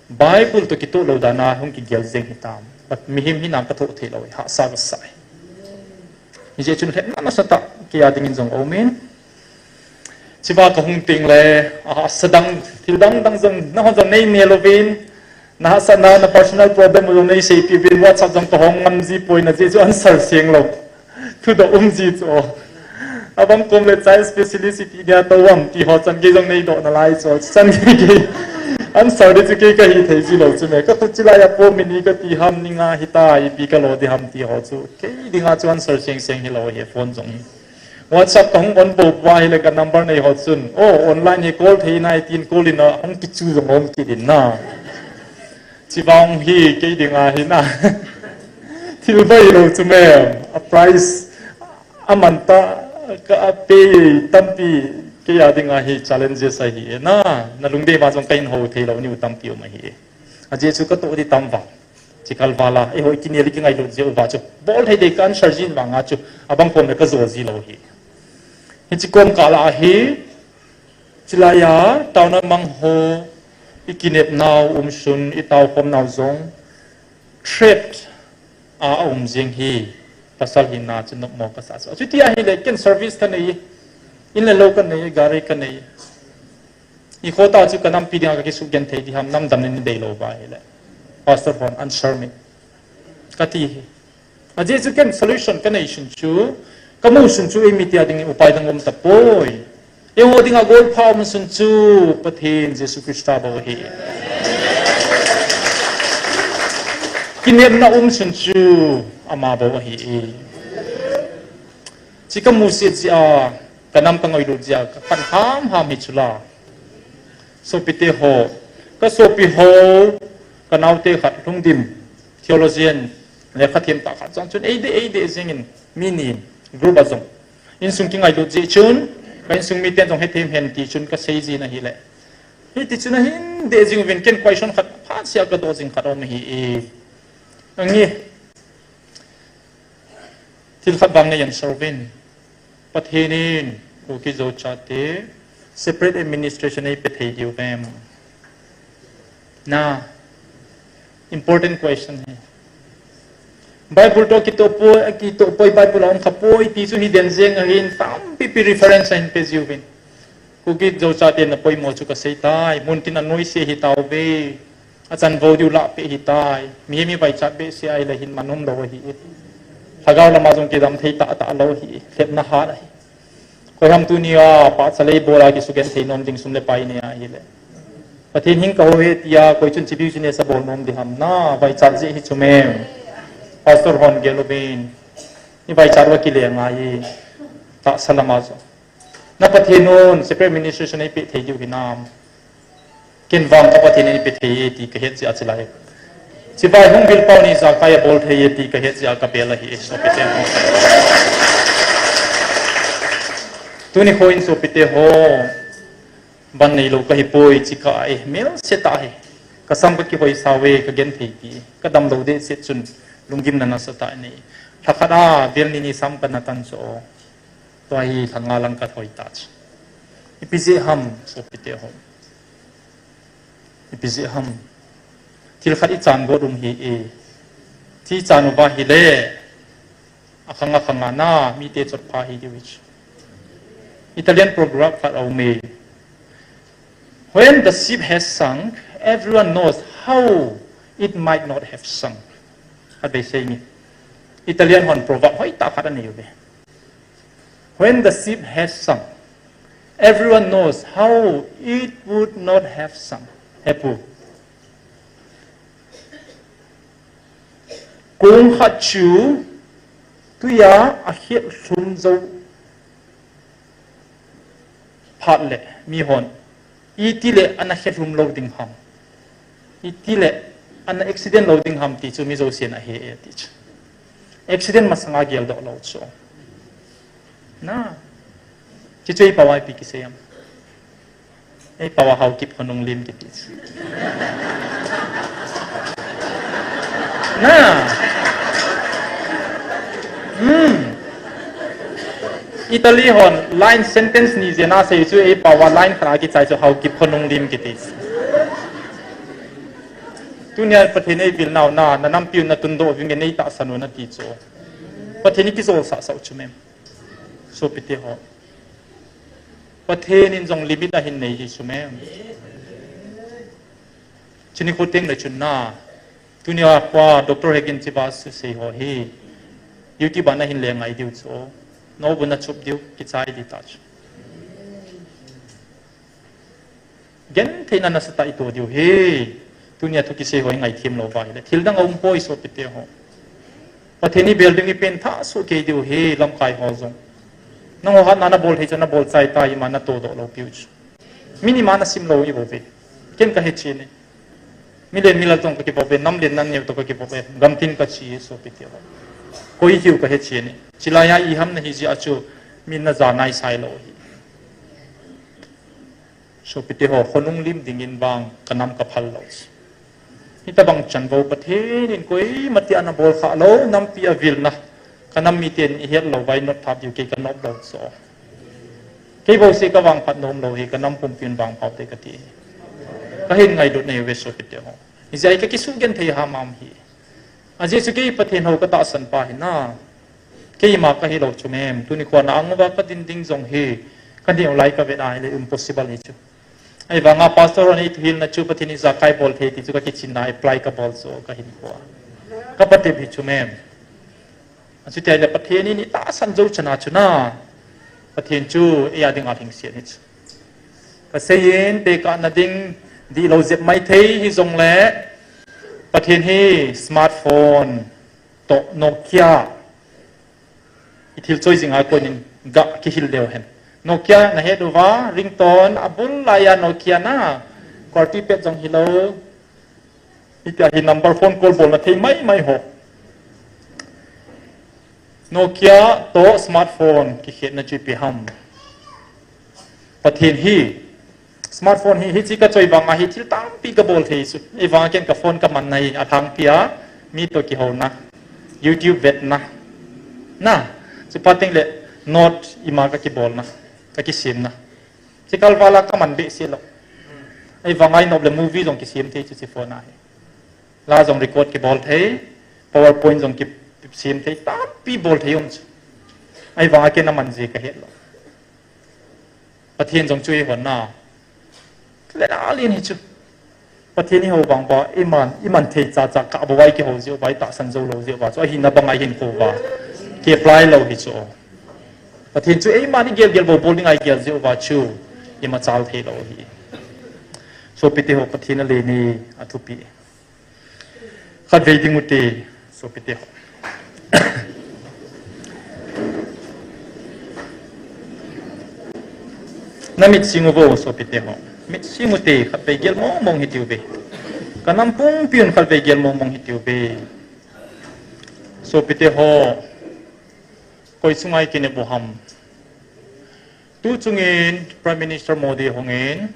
Bible toh kitoh lou dan a hung kigel jeng hitam. But mihem hina kathoh theilou ahi, hahsa kasah ahi. Hijeh chun lhepna nasatah kei a dingin jong aumin. Chiva kahung teng le, a, sadang, thil dang dang jong, nahon jong nei nel uvin, nahahsatna, na personal problem jong neiseipeh uvin, WhatsApp jong kahong ngam ji poi, ajeh chu answer seng lou. Thudoh um ji chu. Abang kom le child specialist iti dia tou am ti ho chan gei jong neidoh nalai chu. Chan gei gei. Answer di chu kei kahi thei ji lou chu me. Kakhut chilai a po mini kati ham ni nga hita ipi kalo di ham ti ho chu. Kei dinga chu answer seng seng hilou ahi phone jong hi. WhatsApp kahung on bou bou ahile ka number nei ho chun. O, online hi call thei nai tin call in ahung kichu jong um kit in na. Chivang hi kei dinga hi na. Thil vai lo chu mem, a price, a man ta, ka a pay tampi, kei a dinga hi challenges ahi e na, na lungdei ma jong ka in ho thei lo niu tampi um ahi e. A je chu ka to di tam va, chi kal va la, e hoi kini li ki ngai lo je u va chu, bol thei dei ka an sar jin va nga chu, a bang pom le ka zo ji lo hi. Hi chi kom ka la hi, chi la ya, tau na mang ho, i kinep nau um sun, i tau khom nau jong, Threat a, a um jing hi, pasal hinna chu nopmo ka sa chu. Chuti ahile, ken service ka nei, in le lo ka nei, gari ka nei. I kho ta chu ka nampi dinga ka kisugenthei di ham, namdam ni dei lo ba hile. Pastor hon answer me. Ka ti hi. A je chu ken solution ka nei sun chu, ka mu sun chu, ei mi tia ding upai dang um ta poi. Eiho dinga golpha um sun chu Pathen Jesu Christa bou ahi. Kinemna um sun chu ama bou ahi. Chi ka musit jia, ka nam ka ngailut jia, ka khan ham ham hi chula. Sopite ho, ka sopi ho, ka naute khat lungdim, theologian, lekha them ta khat jong chun, ei de, ei de jingin, mi ni, group a jong. Insung kingailut jeh chun, ka insung miten jong hethem hen ti chun ka sei jin ahile. Hiti chun ahin deh jing uvin ken question khat phat sia ka doh jing khat um ahi e. Angi, thil khat vang nei answer uvin. Pathen in Kuki Zo chate separate administration ei pe thei diu vem? Na, important question hi. Bible to kitoh poi, kitoh poi Bible a um kha poi ti chu hi den jeng ahin tampi pi reference ahin pe jiuvin. Kuki Zo chate na poimo chu ka sei tai, mun tin a noise hi tauve. A chanvo diu lah pe hi tai. Mi mi vaichat behseh ahile hin man um lo ahi. Lhagao lama jong kidam thei tah tah lo ahi. Lhepna hat ahi. Koi ham tunia pahcha lei bol a kisugenthei nom ding sum le pai nei ahile. Pathen hing ka ho he tia koi chun chi business a bol nom ding ham na, vaichat jeh hi chu mem. Pastor hon gel uvin. Ni vaichat uva kile ngai. Tahsa lama jong. Na Pathen un separate administration ei pe thei diu hinam? Ken vang ka Pathen in ei pe thei e ti ka het jeh a chi lai. Chi vai hung vil pau ni ijakai a bol thei e ti ka het jeh a ka bel ahi e, sopite ho. Tuni kho in sopite ho, ban nei lo ka hi poi chi ka e, melse tah hi. Ka sam ka kihoi sau e, ka genthei ti. Ka dam lo deh set chun, lunggimna nasa tah nei. Lhakhat a, vel ni ni sam ka na tan chu. Tua hi lhanga lang ka thoi ta chu. Ipi jeh ham, sopite ho. Ipi jeh ham. Thil khat i chan got um hi e. Thi chan uva hile. Akhang akhang a na, mite chotpha hi diu hi chu. Italian proverb khat a um e. When the ship has sunk, everyone knows how it might not have sunk. Khat vei sei nge. Italian hon proverb hoi tah khat anei uve. When the ship has sunk, everyone knows how it would not have sunk. Hepu. Kong khat chu tuia a khet lhum jou phat le mi hon, iti le ana khet lhum lo ding ham, iti le ana accident lo ding ham ti chu mi jousen ahe e ti chu. Accident masanga geldoh lo chu. Na. Chi chu ei pao a ipi kisei am. Ei pao a Haokip Khonunglim kiti chu. Na. Hmm. Italy hon line sentence ni jena sei chu ei pao a line khat a kichai chu Haokip Khonunglim kiti chu. Tunia Pathen ei vil nau na, na nampiu na tundoh vinge nei tahsan u na ti chu. Pathen in kijol sah sah u chu mem. Sopite ho. Pathen in jong limit ahin nei hi chu mem. Chuni kho teng le chun na. Tunia kho a Doctor Hegin chiva sei ho hi. YouTube a na hin le ngai diu chu. No bu na chup diu kichai di ta chu. Gentheina nasatah i to diu hi. Tunia thu kisei ho i ngaithem lou va hile. Thil dang a um poi sopite ho. Pathen in bel ding i pen thah soh kei diu hi lamkai ho jong. Nangho hatna na bol thei chu na bol chai ta ima na todoh lou piu chu. Min ima na sim lou i bou ve. Ken ka he chen e. Milen milal toh kakivop e, nam le nam neo toh kakivop e, gamtin kache e, sopite ho. Koi hiu kahe chen e. Chulai a iham nahi jeh a chu, min naja naisai lou hi. Sopite ho, khonung lim dingin vang, kanam kaphal lou. Hitabang chanvo Pathen in koima tia nabol kha lou, nampi a vilna. Kanam miten ihet lou vai nop thap diu kei kanop lou so. Kei bouseh kavangphat nom lou hi, kanam pumpi in vangphat te kati. Kahin ngailutna ahiuve sopite ho. Hijeh a kakisugenthei hamham hi. Ajeh chu kei Pathen hou katahsan pa hi na. Keima kahi lou chu mem. Tuni khoa na anguva kadin ding jong hi. Kaneo lai kavet a ahile impossible hi chu. Ahivanga pastor hon eithuhilna chu Pathen ijakai bol thei ti chu kakichinna apply kabol chu kahinkho a. Kapatep hi chu mem. Achuti ahile Pathen in itahsan jou chana chu na. Pathen chu eia dinga lhingset hi chu. Kaseiyin tekahna ding dihlou jep maithei hijongle Pathen hi smartphone toh Nokia. Ithil choi jing a konin gah kihil leu hen. Nokia nahet uva, ringtone, abul laiya Nokia na. Quality pet jong hilou. Hitia hi number phone call bolna thei maimai ho. Nokia toh smartphone kikhetna chu ipi ham. Pathen hi, smartphone hi, hiche kachoi vanga hi thil tampi kabol thei chu. Ahivanga ken kaphone kamanna hi, alhangpia, mi toh kihouna, YouTube vetna. Na, chuphat teng le note ima kakibolna, kakisemna. Chukal vala kaman behseh lou. Ahivanga inop le movie jong kisem thei chu hiche phone a hi. La jong record kibol thei, PowerPoint jong kisem thei, tampi bol thei um chu. Ahivanga ken aman jeh kahet lou. Pathen jong chu eihon na. Lena len hi chu. Pathen ihou vang uva, iman, iman thei chacha kah bou a ikihou jeh uva, itahsan jou lou jeh uva chu, ahina banga ihinkho uva ki-apply lou hi chu. Pathen chu eiman igel gel bou bol dinga igel jeh uva chu, imachal thei lou hi. Sopite ho, Pathen alen hi athupi. Khatvei ding ute, sopite ho. Namit sing uvo, sopite ho. Mit sing ute, khatvei gel mong mong hitiuve. Kanam pumpiun khatvei gel mong mong hitiuve. Sopite ho. Koi chunga ikinep u ham. Tu chungin Prime Minister Modi hungin,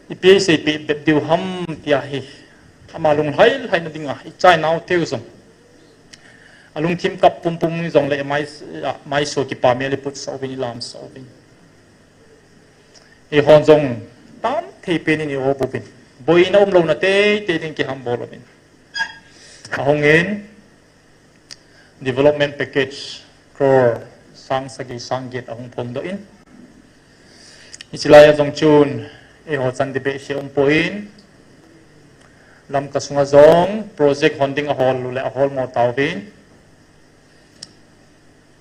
ipi eiseipeh bep diu ham tia hi. Ama lunglhai lhaina dinga, ichainau teu jong. Alungthim kap pumpum jong le mai, maiso kipah mel iputsah uvin, ilamsah uvin. Eihon jong tam thei penin i-op uvin. Boina umlouna teitei ding kihambol uvin. Ahungin, development package crore sang sagi sang get ahung phongdoh in. Hiche laiya jong chun, eiho chan ding behseh umpon, Lamka sunga jong project hon ding ahol u le ahol mo tauvin.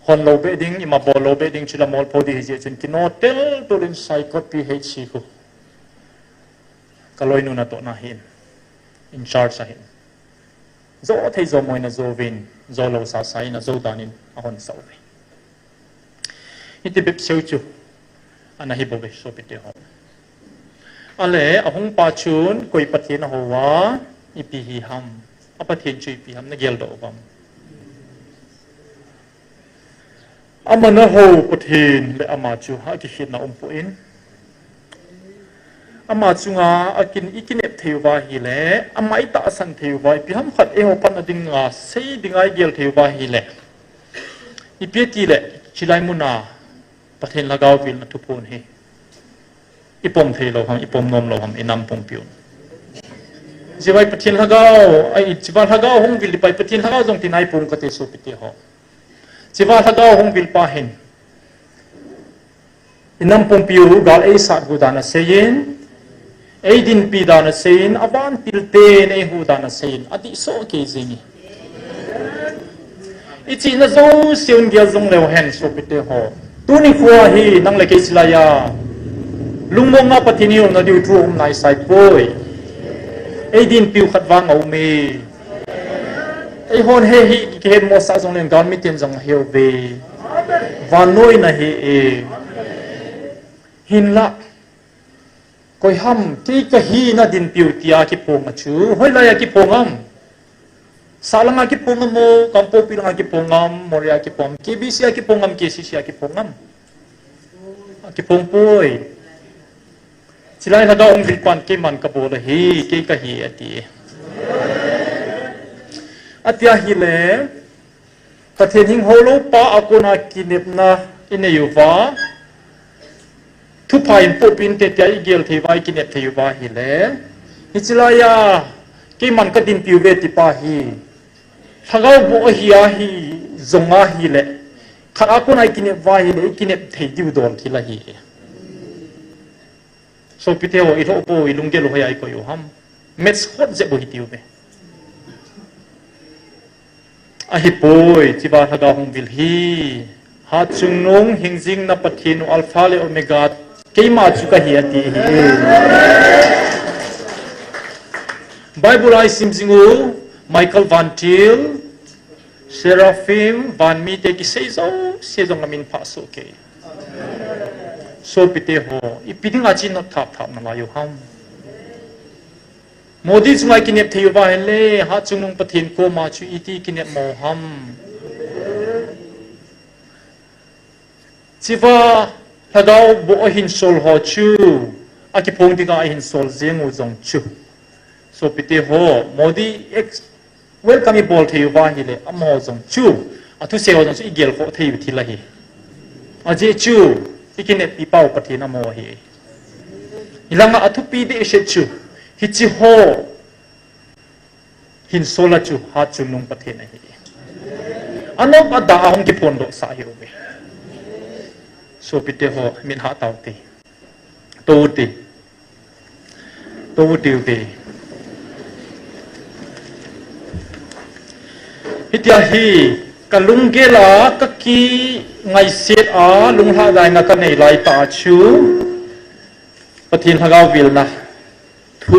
Hon lou beh ding, ima bol lou beh ding chu la mol pho ding hijeh chun kino tel tolin Saikot P H C khu kaloinu natohna hin, in charge ahin. Jo thei jo moina jouvin, jo lou sasa in ajo danin ahon sah uve. Hiti bep seu chu ana hi bouve sopite ho. Ale, ahung pa chun koi Pathen ahou a, ipi hi ham. A Pathen chu ipi ham, nageldoh uvam. Aman ahou Pathen le ama chu akikhetna umpon. Ama chunga akin ikinep thei uva ahile, ama itahsan thei uva, ipi ham khat eiho panna dinga, sei dinga igel thei uva ahile. Ipi tile, chulai muna, Pathen lhagao vilna thuphon hi. Ipom thei lou ham, ipom nom lou ham, inam pumpiu. Chivai Pathen lhagao, ai, chivai lhagao hung vil pai, Pathen lhagao jong tinai pum kate sopite ho. Chivai lhagao hung vil pa hin. Inam pumpiu gal eisat hu dan aseiyin, eidinpi dan aseiyin, avantil ten eihu dan aseiyin, adih soh kei jing e. Ichihna jouse un gel jong leu hen sopite ho. Tuni khoa hi nang le kei chilaiya. Lungmonga Pathen i umna diu thu um naisai poi. Eidinpiu khat vang aume. Eihon hiche hi kihet mosah jongleng galmiten jong ahe uve. Vannoina ahi e. Hinlah. Koi ham, kei kahi nadinpiu tia kiphong a chu. Hoilai a kiphong am? Sahlang a kiphong am o, Kangpokpi lang a kiphong am, Moreh a kiphong am, K B C a kiphong am, K C C a kiphong am? A kiphong poi. Chulai Lhagao hung vil pan keiman kabol ahi, kei kahi ati. Atia hile, Pathen hing hou lou pa a kona kinepna inei uva, thupha in poh pin te tia igel thei uva, ikinep thei uva hile. Hiche laiya, keiman kadinpiu ve tipa hi. Lhagao boh ahi ahi, jong ahile. Khat a kona ikinep uva hile, ikinep thei diu don thil ahi. Sopite ho, ilhoh bou, ilunggel u hoiya ikoi u ham? Maths hot jeh bou hitiu ve. Ahipoi, hichea Lhagao hung vil hi. Hatchungnung hingjing na Pathen u Alpha le Omega, keima chu kahi ati hi. Bible a isim jing u, Michael vantil, Seraphim, vanmite kisei jouse jong amin phah soh kei. Sopite ho, ipi dinga chu inot thap thap nalai u ham? Modi chunga ikinep thei uva hile, Hatchungnung Pathen koma chu iti kinep mo ham? Hichea Lhagao boh ahin sol ho chu, akiphong dinga ahin sol jeng u jong chu. Sopite ho, Modi ex-, welcome ibol thei uva hile, amaho jong chu, athusei ho jong chu igel khoh thei u thil ahi. Ajeh chu, ikineppi pau Pathen amaho ahi. Hilanga athupi dehset chu, hiche ho hin sol a chu Hatchungnung Pathen ahi. Anop ada a hung kiphondoh sah ahiuve. Sopite ho, mit hah taute. Toute. Toute uve. Hitia hi, kalunggel a, kakingaiset a, lunglhadaina kanei laitah a chu, Pathen Lhagao vilna thu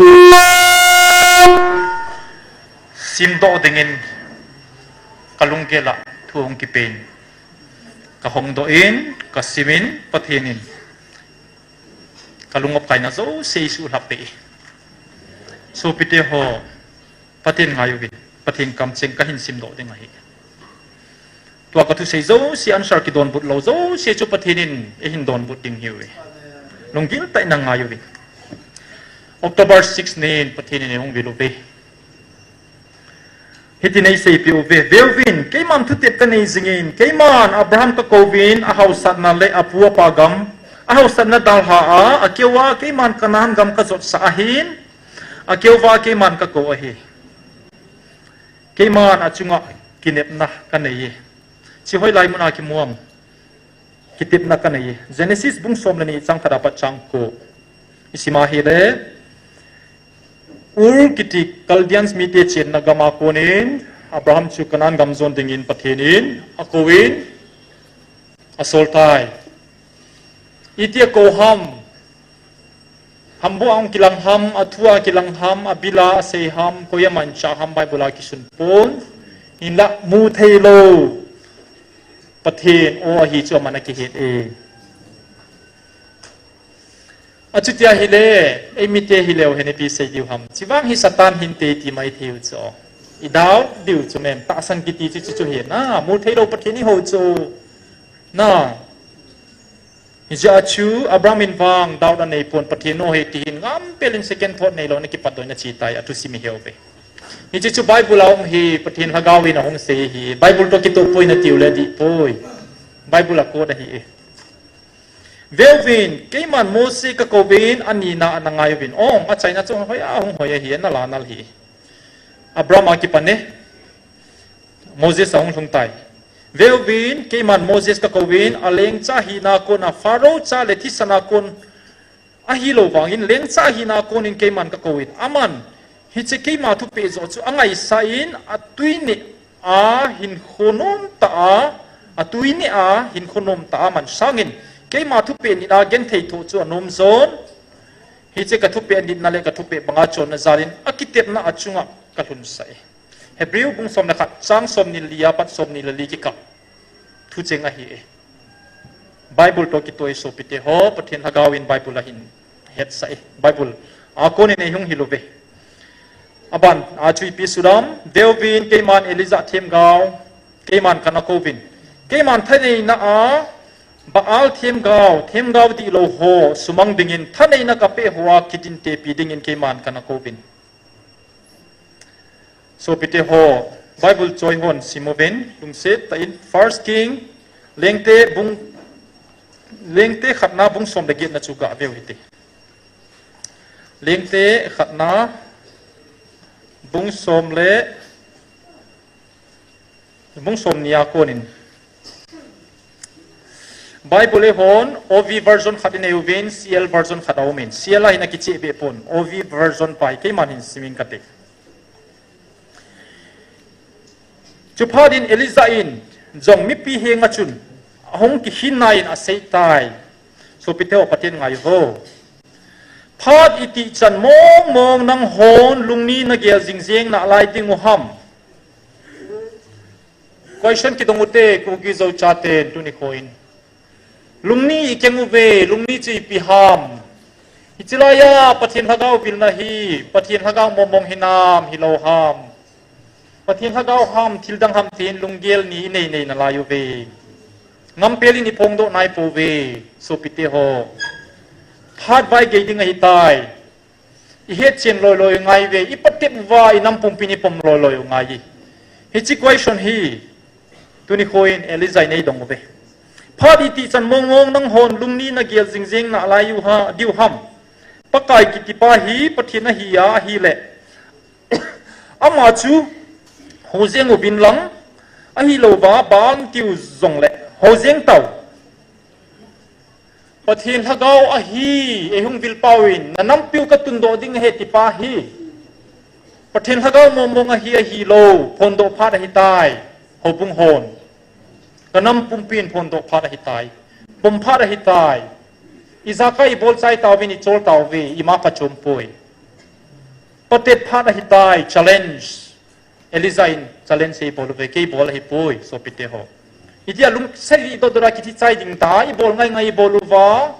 simdoh dingin kalunggel a thu hung kipen. Kahongdoh in, kasimin, Pathen in kalung opkaina jouse eisuhlhap peh e. Sopite ho, Pathen ngaiuvin, Pathen kamcheng kahin simdoh ding ahi. Tua kathusei jouse answer kidonbut lou jouse chu Pathen in eihin donbut ding ahiuve. Lunggil tah in nangaiuvin. October six nin Pathen in eihung vil uve. Hitin eiseipeh uve, veuvin, keiman thutep kanei jingin, keiman Abraham kakouvin, ahaosatna le apu apa gam, ahaosatna dalha a, akeuva keiman Canaan gam kajotsah ahin, akeuva keiman kakou ahi. Keiman achunga kinepna kanei e. Hiche hoilai muna kimu am? Kitepna kanei e. Genesis bung som le ni chang khat apat chang ko. Isim a hile, Ur kiti Chaldeans mite chenna gama konin, Abraham chu Canaan gam jon dingin Pathen in akouvin, asoltai. Iti akou ham? Hambu a hung kilang ham, athu a kilang ham, abil a asei ham, koi a manchah ham, Bible a kisun pon. Hinla mutheilou Pathen o ahi chu aman akihet e. Achuti ahile, eimite hileu hen ipi sei diu ham? Hiche vang hi Satan hinte ti maithei u chu. I doubt diu chu mem, tahsan kiti chu chu chu hi na, mutheilou Pathen ihou chu. Na. Hijeh a chu, Abraham in vang doubt aneipon, Pathen o ahi tihin ngampel in second thought neilou in akipatdoh in achetai, athusim iheuve. Hiche chu Bible a um hi, Pathen Lhagao in ahung sei hi, Bible toh kitoh poi natiu le adih poi. Bible a quote ahi e. Veuvin, keiman Mose kakouvin, anina a nangaiuvin. Ong, achaina chu hoiya hung hoi ahi, analanal hi. Abraham a kipan e. Moses ahung lhungtai. Veuvin, keiman Moses kakouvin, alengcha hina kona Pharaoh cha le thisan a kon ahilou vangin, lengcha hina konin keiman kakouvin. Aman, hiche keima thupeh joh chu angaisah in, atui neh a hinkho nom tah a, atui neh a hinkho nom tah a aman sangin, keima thupeh nit a genthei thoh chu anom jon. Hiche kathupeh nitna le kathupeh banga chonna jalin, akitepna achunga kalhunsah e. Hebrew bung som le khat, chang somni le li apat somni le li kikah. Thucheng ahi e. Bible toh kitoh e sopite ho, Pathen Lhagao in Bible ahin hetsah e. Bible a konin eihung hilou ve. Aban a chu ipi sudam, veuvin keiman Elijah themgao, keiman kana kouvin. Keiman thaneina a, Baal themgao, themgao dihlou ho sumang dingin, thaneina kapeh hoa kidintepi dingin keiman kana kouvin. Sopite ho, Bible choi hon simuvin, lungset tah in First King, Lengte bung, Lengte khatna bung som le getna chu gaveu hite. Lengte khatna bung som le, bung som nia konin. Bible eihon, O V version khat inei uvin, C L version khat aumin. C L a hin akicheh beh pon, O V version pai, keiman hin simin kate. Chuphat in Elijah in jong mipi henga chun ahung kikhinna in aseitai. Sopite ho, Pathen ngaiyu vo. Phat itih chan mong mong nanghon lungni nagel jing jeng nalai diu ham? Question kidong ute, Kuki Zo chaten tuni khoin. Lungni ikeng uve, lungni chu ipi ham? Hiche laiya Pathen lhagao vilna hi, Pathen lhagao mong mong hinam, hilou ham? Pathen lhagao ham, thil dang ham tin lunggel ni inei nei nalai uve. Ngampel in iphongdoh nai pouve, sopite ho. Phat vai gei ding ahitai. Ihet chen loi loi u ngai uve, ipatep uva inam pumpin ipom loi loi u ngai e. Hiche question hi, tuni khoin Elijah in eidong uve. Phat itih chan mong mong nanghon lungni nagel jing jeng nalai u ha, diu ham? Pakai kitipa hi Pathen ahi a, ahile ama chu hou jeng uvin lang, ahilouva Baal tiu jongle hou jeng tau. Pathen lhagao ahi, eihung vilpau in, nanampiu katundoh ding ahi tipa hi. Pathen lhagao mong mong ahi, ahilou, phondoh phat ahitai, houbung hon. Kanam pumpin phondoh phat ahitai, pom phat ahitai. Ijakai ibol chai tauvin, ichol tauve, ima kachom poi. Patep phat ahitai, challenge. Elijah in challenge eibol uve, kei bol ahipoi, sopite ho. Itia lungsei dot dot a kithi chai ding ta, ibol ngai ngai ibol uva.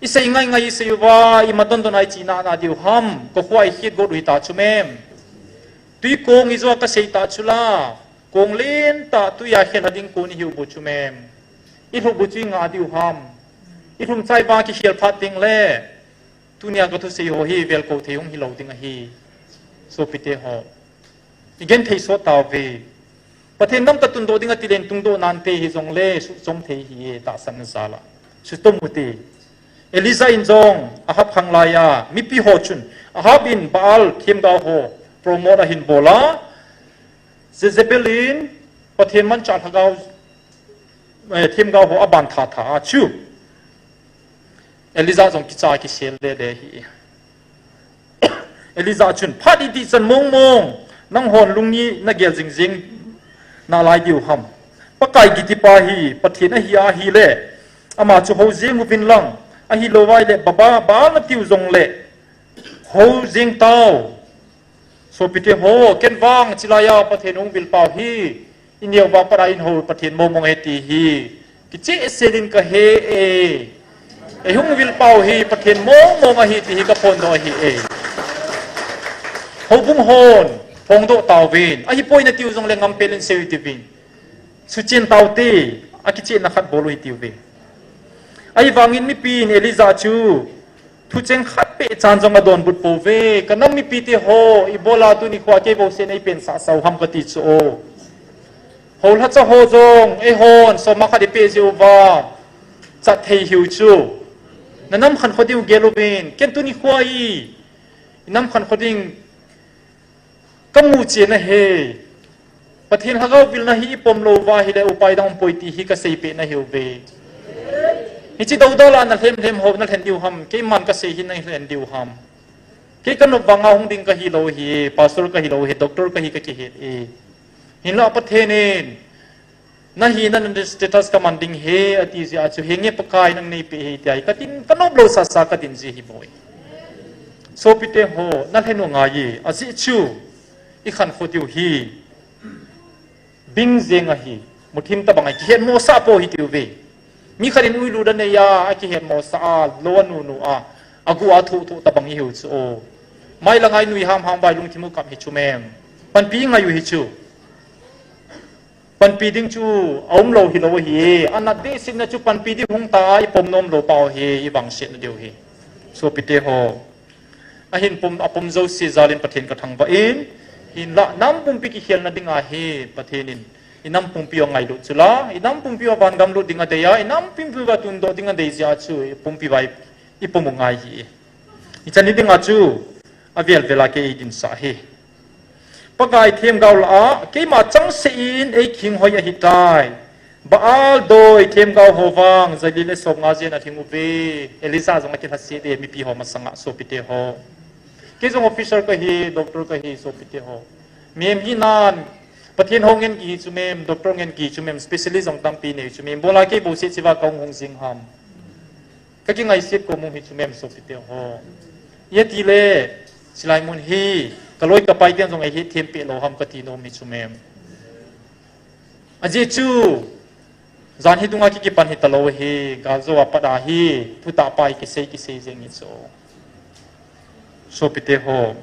Isei ngai ngai isei uva, ima don don a ichi nana diu ham? Kokhuh a ikhit got u hita chu mem. Tui kong ijo kasei ta chu la. Kong len tah tuia khelha ding kon ihiu bu chu mem. Ilhup bu chu inga diu ham? Ilhung chai vang kikhel phat ding le. Tunia kathusei ho hi velko thei hung hilou ding ahi. Sopite ho, igenthei sot tauve. Pathen nam katundoh ding atilen tungdoh nante hijongle suhchom thei ahi e, tahsan na jal a. Suhchom ute. Elijah in jong Ahab khang laiya mipi ho chun, Ahab in Baal themgao ho promote ahin bol a, Jezebel in Pathen manchah lhagao, eh, themgao ho aban tha tha a chu Elijah jong kicha kisel le le hi. Elijah chun, phat itih chan mong mong nanghon lungni nagel jing jing nalai diu ham? Pakai kitipa hi Pathen ahi a, ahile ama chu hou jeng uvin lang, ahilouva ahile Baal, Baal natiu jongle hou jeng tau. Sopite ho, ken vang chilaiya Pathen hung vilpau hi, ineo va para in hou Pathen mong mong ahi ti hi kicheh sel in kahe e. Eihung vilpau hi Pathen mong mong ahi ti hi kaphondoh ahi e. Houbung hon phongdoh tauvin, ahipoi natiu jongle ngampel in sei u hitiuvin. Suchen taute, akichehna khat bol u hitiuve. Ahivangin mipin Elijah chu thucheng khat peh chan jong adonbut pouve. Kanam mipite ho, ibola tuni khoa kei bou sen eipensah sau ham kati chu o. Houlhacha ho jong, eihon soma khat ipeh jeh uva chat thei hiu chu. Nanam khankho diu gel uvin, ken tuni khoa i, inam khankho ding kamu chen ahi. Pathen lhagao vilna hi ipom louva ahile upai dang umpoi ti hi kaseipeh nahiuve. Hiche doudal a nalhem lhem ho nalhen diu ham? Keiman kasei hi nalhen diu ham? Kei kanop vanga hung ding kahilou hi, pastor kahilou hi, doctor kahi kakihet e. Hinla Pathen in nahina, na status kaman ding ahi ati jeh a chu, henge Pakai nang neipeh ahi tia hi katin, kanop lou sasa katin ji ahi boi. Sopite ho, nalhen u ngai e, ajeh chu ikhankho diu hi bing jeng ahi, muthim tabang ahi, kihetmosah pou hitiuve. Mi khat in uilut anei a, akihetmosah a, lou anunu a, Agu a thoh thoh tabang ihiu chu o. Mai la ngai nui ham ham vai lungthim u kap hi chu mem. Panpi ngai u hi chu. Panpi ding chu aum lou hi lou hi. Anat dehsetna chu panpi ding hung ta a ipom nom lou pau hi ivangsetna diu hi. Sopite ho. Ahin pom, apom jouse jalin Pathen kathangvah in. Hinlah nam pumpi kikhelna dinga hi Pathen in. Inam pumpi u angailut chu la. Inam pumpi u vangam lut ding adei a. Inam pumpi u tundoh ding adei jeh a chu. Pumpi vai ipom u ngai hi. Ichan hi dinga chu. Avel vel a kei eidinsah hi. Pakai themgao lah a, keima changseh in eikihing hoi ahitai. Baal doi themgao ho vang, jali le somnga jen alhing uve. Elisa jong akilhaset e, mipi ho masanga sopite ho. Kei jong officer kahi, doctor kahi, sopite ho. Mem hinan, Pathen ho ngen kihi chu mem, doctor ngen kihi chu mem, specialist jong tampi nei chu mem. Bola kei bouseh chiva kahung hung jing ham. Kakingaiset ko mong hi chu mem sopite ho. Iti le, chilai mun hi, kaloi kapai ten jong eihethem peh lou ham kati nom hi chu mem. Ajeh chu, jan hi dunga kikipan hitalou hi, galjou a pat a hi, thutah pa hi kisei kisei jeng hi chu. Sopite ho,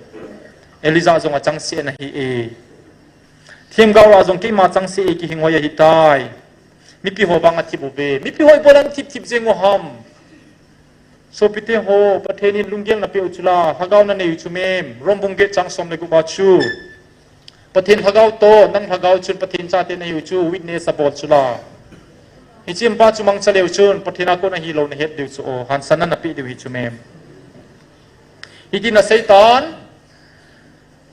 Elisa jong achangseh ana hi e. Themgao lah a jong keima changseh e kihing hoi ahitai. Mipi ho vang athip uve. Mipi ho ibola nathip thip jeng u ham. Sopite ho, Pathen in lunggel napeh u chu la, lhagao nanei u chu mem, Rom bung get chang som le gup a chu. Pathen lhagao toh, nang lhagao chun Pathen chate nahiu chu, witness abol chu la. Hiche pa chu mangcha leu chun, Pathen a kon ahilou nahet diu chu o, hansanna napeh diu hi chu mem. Hitin aseitan,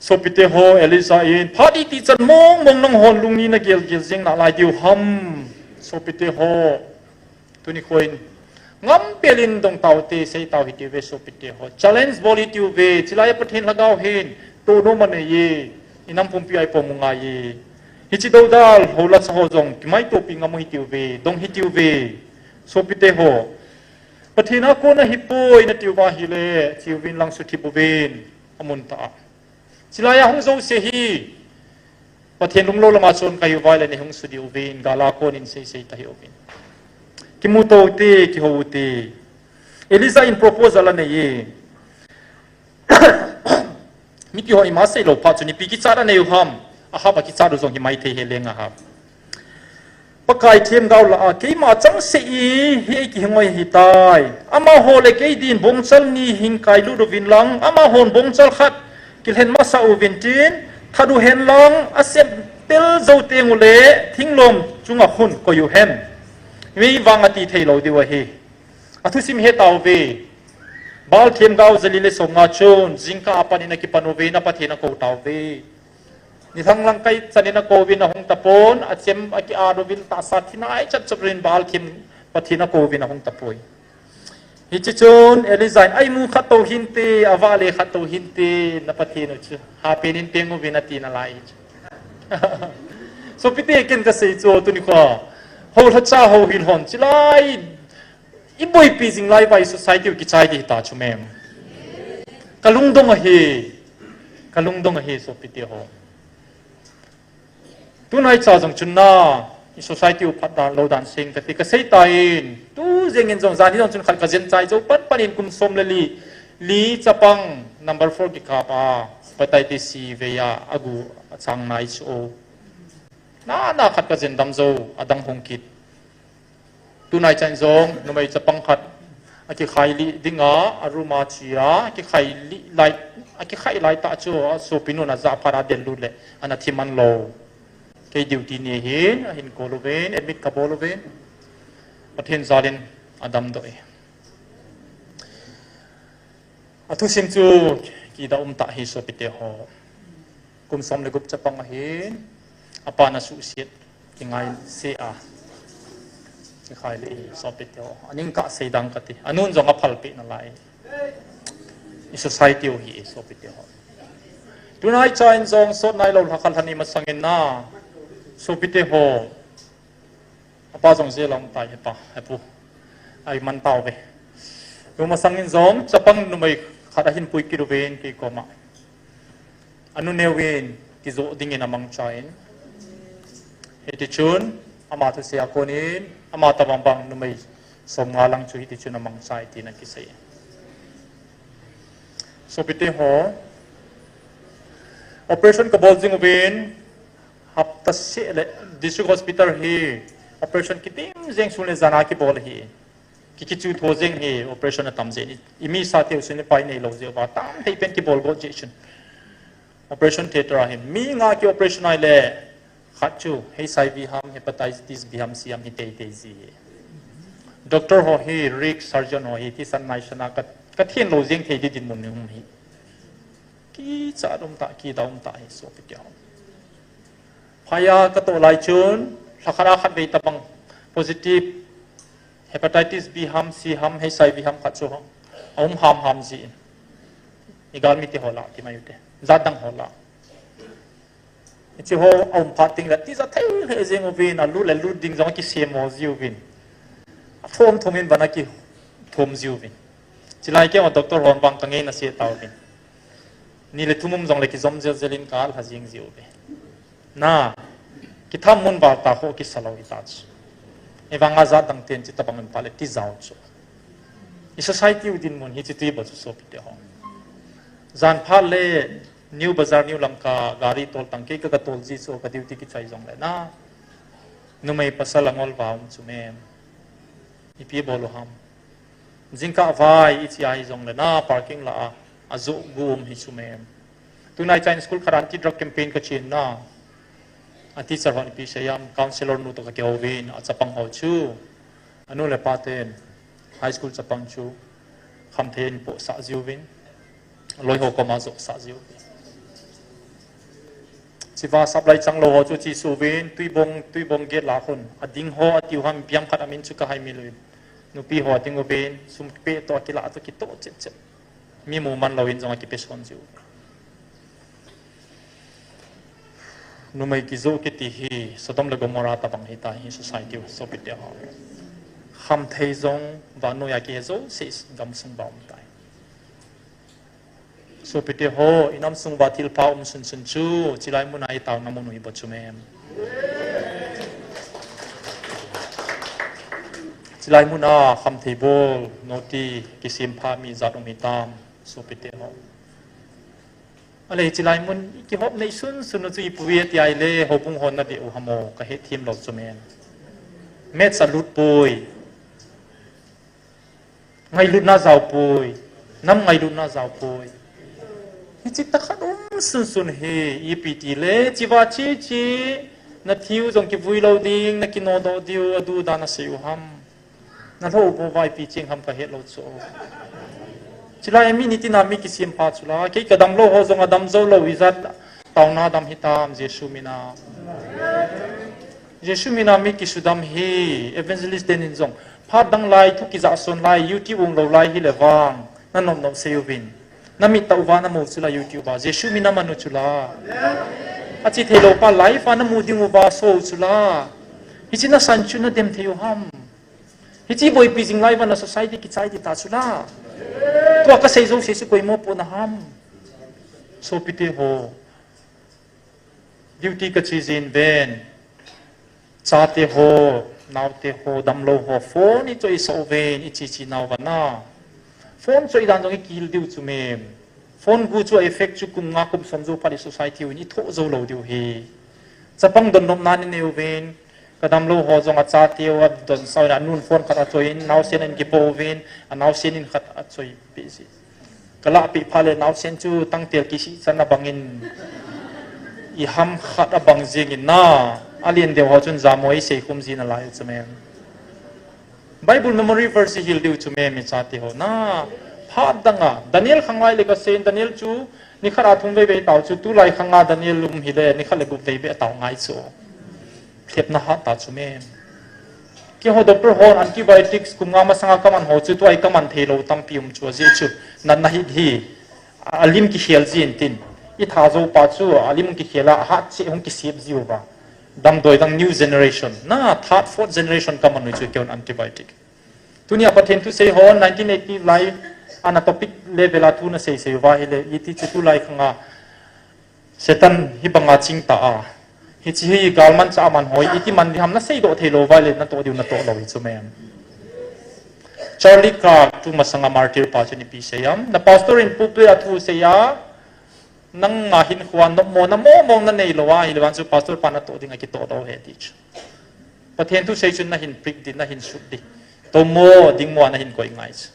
sopite ho, Elisa in, phat iti chan mong mong nanghon lungni nagel gel jeng nalai diu ham, sopite ho. Tuni khoin, ngam pelin dong taute, sei tau hitiuve sopite ho. Challenge bol hitiuve, chilai a Pathen lhagao hin, tohnom anei e, inam pumpi a ipom u ngai e. Hiche doudal, houla cha ho jong, kimaitopi ngam u hitiuve, dong hitiuve, sopite ho. Pathen a kon ahipoi natiu va ahile, cheuvin lang suthip uvin, amun tah a. Chilai a hung jouse hi, Pathen lunglou lama chon kahiuva ahile nei hung sudiu vin, gal a kon in sei sei tahiuvin. Kimuto ute, kihou ute. Elisa in proposal anei e. Mipi ho ima seilou phat chun ipi kichat anei u ham, Ahab a kichat u jong himai thei he leng Ahab. Pakai themgao lah a, keima changseh e, hi eikihing hoi ahitai. Amaho le kei din bongchal ni hin kailut uvin lang, amahon bongchal khat kilhen masa uvin tin, that uhen lang, asep tel jou teng ule, thinglom chunga khun koi uhen. Mei vang ati theilou diu ahi. Athusim hetauve. Baal themgao jali le somnga chun, jingkah a panin akipan uve, na Pathen akou tauve. Nilhang lang kai chanin akouvin ahung tapon, achem akiat uvin tahsa thinai chat chat uvin Baal them Pathen akouvin ahung tapoi. Hiche chun Elija in, "Aimu khat tou hinte, avale khat tou hinte, na Pathen u chu. Hapen in peng uvin," ati nalai. Sopite, ken kasei chu tuni kho. Hou lhacha hou hin hon chilai. Iboipi jing lai vai society u kichai ding hita chu mem. Kalungdong ahi. Kalungdong ahi sopite ho. Tunaicha jong chun na, i society u phat dan lou dan seng kati kasei tan, tu jengin jong jan hi jong chun khat kajen chai jou pan pan in kum som le li, li chapang number four kikap a, hepatitis C vei a, agu achang nai chu o. Na, na khat kajen dam jou, adang hung kit. Tunai chan jong, numei chapang khat, akikhai lih dinga, a room a chia, akikhai lih lai, akikhai lai tah chu, a sopinu in ajah phat a del lut le, ana thi man lou. Kei duty ni hin, ahin call uvin, admit kabol uvin. Pathen jalin, adamdoh e. Athusim chu kida um tah hi sopite ho. Kum som le gup chapang ahin, apa na suhset, kingaise a. Kikhai le hi sopite ho. Aning kasei dang kati. Anun jong aphalpeh nalai. I society u hi sopite ho. Tunai chan jong sot nailou lhakhat lhani masangin na. Sopite ho. Apa jong jail a um tai hepa, hepu. Ai man tauve. Tumasangin jong, chapang numei khat ahin pui kit uvin kei koma. Anu neuvin, kijoh dingin amangchan. Hiti chun, ama thusei a konin, ama tabang bang numei som nga lang chu hiti chun amangcha e tin akisei. Sopite ho, operation kabol jing uvin, hapta seh le district hospital hi operation kitim jeng sun le jana kibol hi. Ki kichu tho jeng hi operation atam jeng. Imi sa teu sun le pai nei lou jeh uva tam thei pen kibol go jeh chun. Operation theater a hi mi nga ki operation ai le khat chu HIV ham, hepatitis B ham, C ham hi tei tei ji hi. Doctor ho hi, risk surgeon ho hi, ti san nai sana ka, ka thien lou jeng thei di dinmun ni hum hi. Kicha dom ta, kida um ta hi sopite ho. Phaya ka to lai chun, lha khat a khat vei tabang positive hepatitis B ham, C ham, HIV ham khat chu ham. Aum ham ham ji in. Igal mite ho la, ti mai ute. Jat dang ho la. Hiche ho aum phat teng le tija thei lheh jeng uvin, alut le lut ding jong akisem ho ji uvin. Athom thom in vana kithom ji uvin. Chilai keiho doctor hon vang kangeina se tauvin. Ni le thum um jong le kijom jel jel in kalha jeng ji uve. Na, kitham mun val ta ho kisa lou hita chu. Evang a jat dang ten chi tabang in pha le tijao chu. I society u dinmun hi chi tui bo chu sopite ho. Jan phat le New Bazar, New Lamka, gari tol tang kei ka, ka tol ji chu ka duty kichai jong le na. Numei pasal angol va um chu mem. Ipi bol u ham. Jingkah vai ichi ai jong le na parking la a, ajo gu um hi chu mem. Tunai chan school khat anti drug campaign ka chin na. A teacher hon ipi seiyam, counselor nu to ka kihouvin, achapang ho chu. Anu le pa ten, high school chapang chu, khamthei in pohsah jiuvin, loi ho koma johsah jiuvin. Chiva supply chang lou ho chu chi suvin, tuibong, tuibong gate la khun, ading ho atiu ham piang khat amin chu ka hai mi luin. Nupi ho ading uvin, sum pe to kila to kito chet chet. Mi mu man lou in jong akipe son jiu. Numei kijo kiti hi Sodom le Gomorrah tabang hita hi society u sopite ho. Khamthei jong vannoi a kihe jouse gamsung va um tai. Sopite ho, inam sung va thilpha um sun sun chu, chilai mun a itaona mun u hi bo chu mem. Chilai mun a khamthei bol, noti, kisem pha mi jat um hitam, sopite ho. Ale chilai mun kihop nei sun sun u chu ipi ati ai le, houbung hon na be u ham o, ka hethem lou chu mem. Maths a lut poi. Ngailutna jao poi. Nam ngailutna jao poi. Hichi takhat um sun sun hi, ipi ti le, chiva chi chi, na thiu jong kivui lou ding, na kinodoh diu, adu dan a sei u ham. Na lou bo vai pi ching ham ka het lou chu. Chilai mi nitina mi kisem pha chu la. Kei ka dam lou ho jong adam jou lou ijat taona dam hitam Jesu mina. Jesu mina mi kisudam hi evangelist ten in jong. Phat dang lai thu kija son lai YouTube um lou lai hi le vang. Na nom nom sei uvin. Na mit tah uva na mu chu la YouTube a. Jesu mina manu chu la. Achi thei lou pa live a na mu ding uva so chu la. Hichi na san chu na dem thei u ham. Hichi boipi jing lai vana society kichai ti ta chu la. Tua ka sei jouse chu koimo po na ham. Sopite ho. Duty ka chi jin ven. Chate ho, naote ho, damlou ho, phone i choi sah uvin, i chi chi nau vana. Phone choi dan jong i kihil diu chu mem. Phone gu chu a effect chu kum nga kum som jou phat i society u in i thoh jou lou diu hi. Chapang don nop na ni neu vin, Ka damlou ho jong a chateu a donsah in, anun phone khat a choi in, naosen in kipo uvin, anaosen in khat a choi peh ji. Ka lahpeh phat le naosen chu tangtel kisih chan a bang in, i ham khat a bang jing in na, alen deu ho chun jamoi sei khum ji nalai u chu mem. Bible memory verse hil diu chu mem i chate ho na, phat dang a, Daniel khang lai le ka sei in, Daniel chu nikhat a thum vei vei tao chu, tulai khang a Daniel um hile, nikhat le gup vei vei tao ngai chu. Lhepna hat ta chu mem. Keiho doctor hon antibiotics kum nga masanga kaman ho chu, tua i kaman thei lou tampi um chu, ajeh chu natna hit hi, a lim kikhel jin tin. I tha jou pa chu, a lim kikhel a, a hat cheh hung kisep ji uva. Damdoi dang new generation. Na, third, fourth generation kaman u chu keihon antibiotic. Tunia Pathen thusei hon nineteen eighty lai ana topic level a thu na sei sei uva hile, iti chu tulai khang a Satan hi banga ching ta a. Hichi hi galmanchah a man hoi, iti man ding ham na seidoh thei lou vai le na toh diu na toh lou hi chu mem. Charlie Kirk, tu masanga martyr pa chu ipi seiyam. Na pastor in pulpit a thu seiya, nang nga hin khuan nopmo na mo mong na neilou a, hilou vang chu pastor pa natoh ding akitoh lou ahi ti chu. Pathen thu sei chun nahin preach di, nahin sut di. Tomo ding mo nahin koi ngai chu.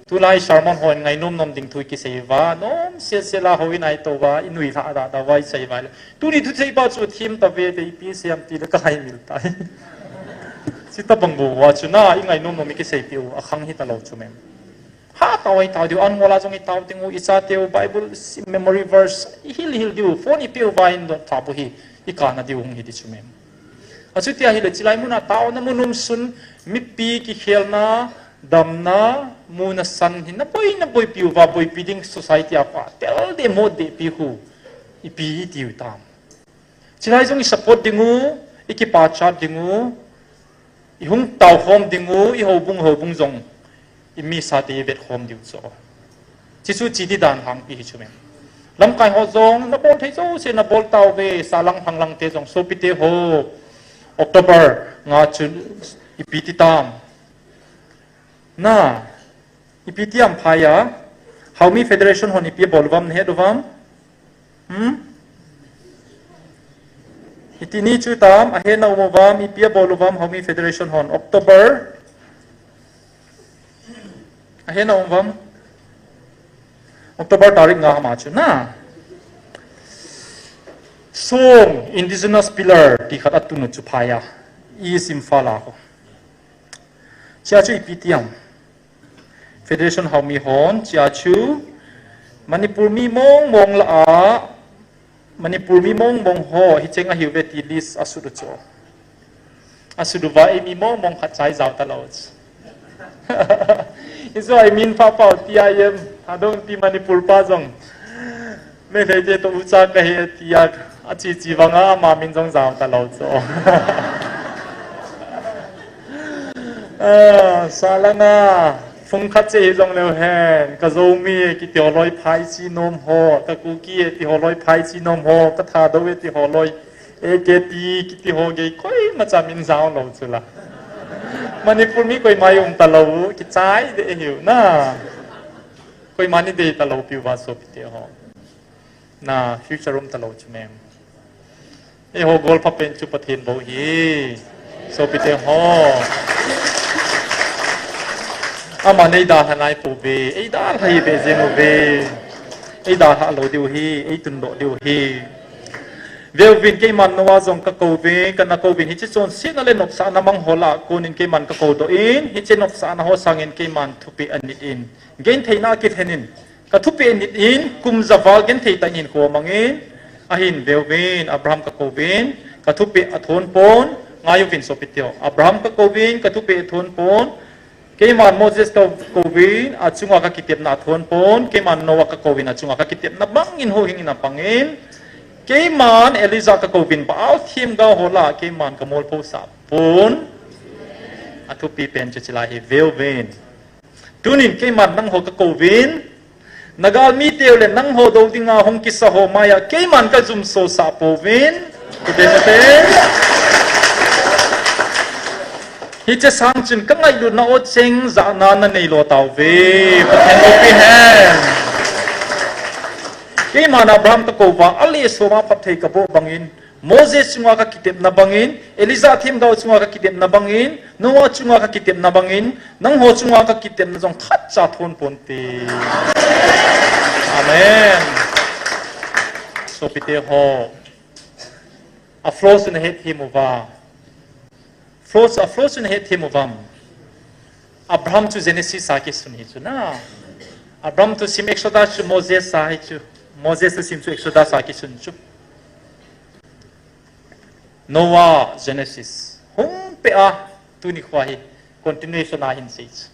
Tulai sermon hon ngainom nom ding thu kisei uva, nom sel sel a houin a ito uva, inui lha da da uva isei uva le. Tuni thusei pa chu thim tave te ipi seiyam ti le ka haimil tai. Chuti bang bou uva chu na, ingainom nom ikiseipi u, akhang hita lou chu mem. Hatah uva itao diu, an ngol a jong itao ding u, ichateu Bible memory verse, ihil hil diu, phone ipi uva in dot tha bou hi, ikana diu hung hi di chu mem. Achuti ahile chilai mun a taona mun um sun, mipi kikhelna, damna, muna san hi, naboi, naboipi uva, boipi ding society a pa, tel de mo de pi hu, ipi itiu tam. Chilai jong isupport ding u, ikipachat ding u, ihung taokhom ding u, ihoubung, houbung jong, imisa te ivetkhom diu chu. Chuchu chuti dan hangpi hi chu mem. Lamkai ho jong, nabol thei jouse, nabol tauve, salang phanglang te jong, sopite ho, October nga chu ipi ti tam. Na, ipi ti am phai a, Haomi Federation hon ipi bol uvam nahet uvam? Hmm? Iti ni chu tam, ahe na um uvam, ipi bol uvam, Haomi Federation hon, October. Ahe na um uvam? October tarik nga ama chu na. Song, Indigenous Pillar, ti khat atun u chu phai a. East Imphal a ho. Chia chu ipi ti am. Federation Haomi hon, chia chu Manipur mi mong mong la a, Manipur mi mong mong ho, hicheng ahiuve ti list asut u chu. Asut uva eimi mong mong khat cha ijao talou chu. Ijao eimi pha pao ti a em, adong pi Manipur pa jong. Meitei te toh ucha kahi tia, achi chi vanga ama min jong jao talou chu. Ah, salanga, phung khat che hi jong leu hen, ka Zomi kiti ho loi phai chi nom ho, ka Kuki ti ho loi phai chi nom ho, ka Thadou ti ho loi, A K T kiti ho gei koima cha min jao lou chu la. Manipur mi koima um talou, kichai de hiu na. Koima ni de talou piu va sopite ho. Na, future um talou chu mem. Eiho golpha pen chu Pathen bou hi. Sopite ho. Aman eidalha nai pouve, eidalha hi ve jeng uve. Eidalha lou diu hi, eitundoh diu hi. Veuvin keiman Noah jong kakouvin, kana kouvin, hiche chonsetna le nopsahna mang ho lah a konin keiman kakoudoh in, hiche nopsahna ho sangin keiman thupeh anit in. Gentheina akilhen in. Ka thupeh nit in, kum ja val genthei tah in hinkho amangin, ahin veuvin, Abraham kakouvin, ka thupeh athon pon, ngaiuvin sopite ho. Abraham kakouvin, ka thupeh athon pon, keiman Moses kakouvin, achunga kakitepna athon pon, keiman Noah kakouvin, achunga kakitepna bangin houhing in apangin, keiman Elijah kakouvin, Baal themgao ho lah a keiman kamolphosah pon, athupi pen chu chilai hi veuvin. Tunin keiman nangho kakouvin, nagal miteu le nangho dou dinga hung kisa ho maiya keiman kajumsosah pouvin, kute mate. Hiche sang chun kangailutna o cheng jahna nanei lou tauve, Pathen loupi hen. Keiman Abraham kakouva, ale soma phatthei kaboh bangin, Moses chunga kakitepna bangin, Elijah themgao chunga kakitepna bangin, Noah chunga kakitepna bangin, nangho chunga kakitepna jong khatcha thon ponte. Amen. Sopite ho. A flow chu nahethem uva. Flow chu, a flow chu nahethem uvam. Abraham chu Genesis a kisun hi chu na. Abraham thusim Exodus chu Moses a hi chu. Moses thusim chu Exodus a kisun chu. Noah, Genesis. Hung peh a, tuni khoa hi continuation a hin sei chu.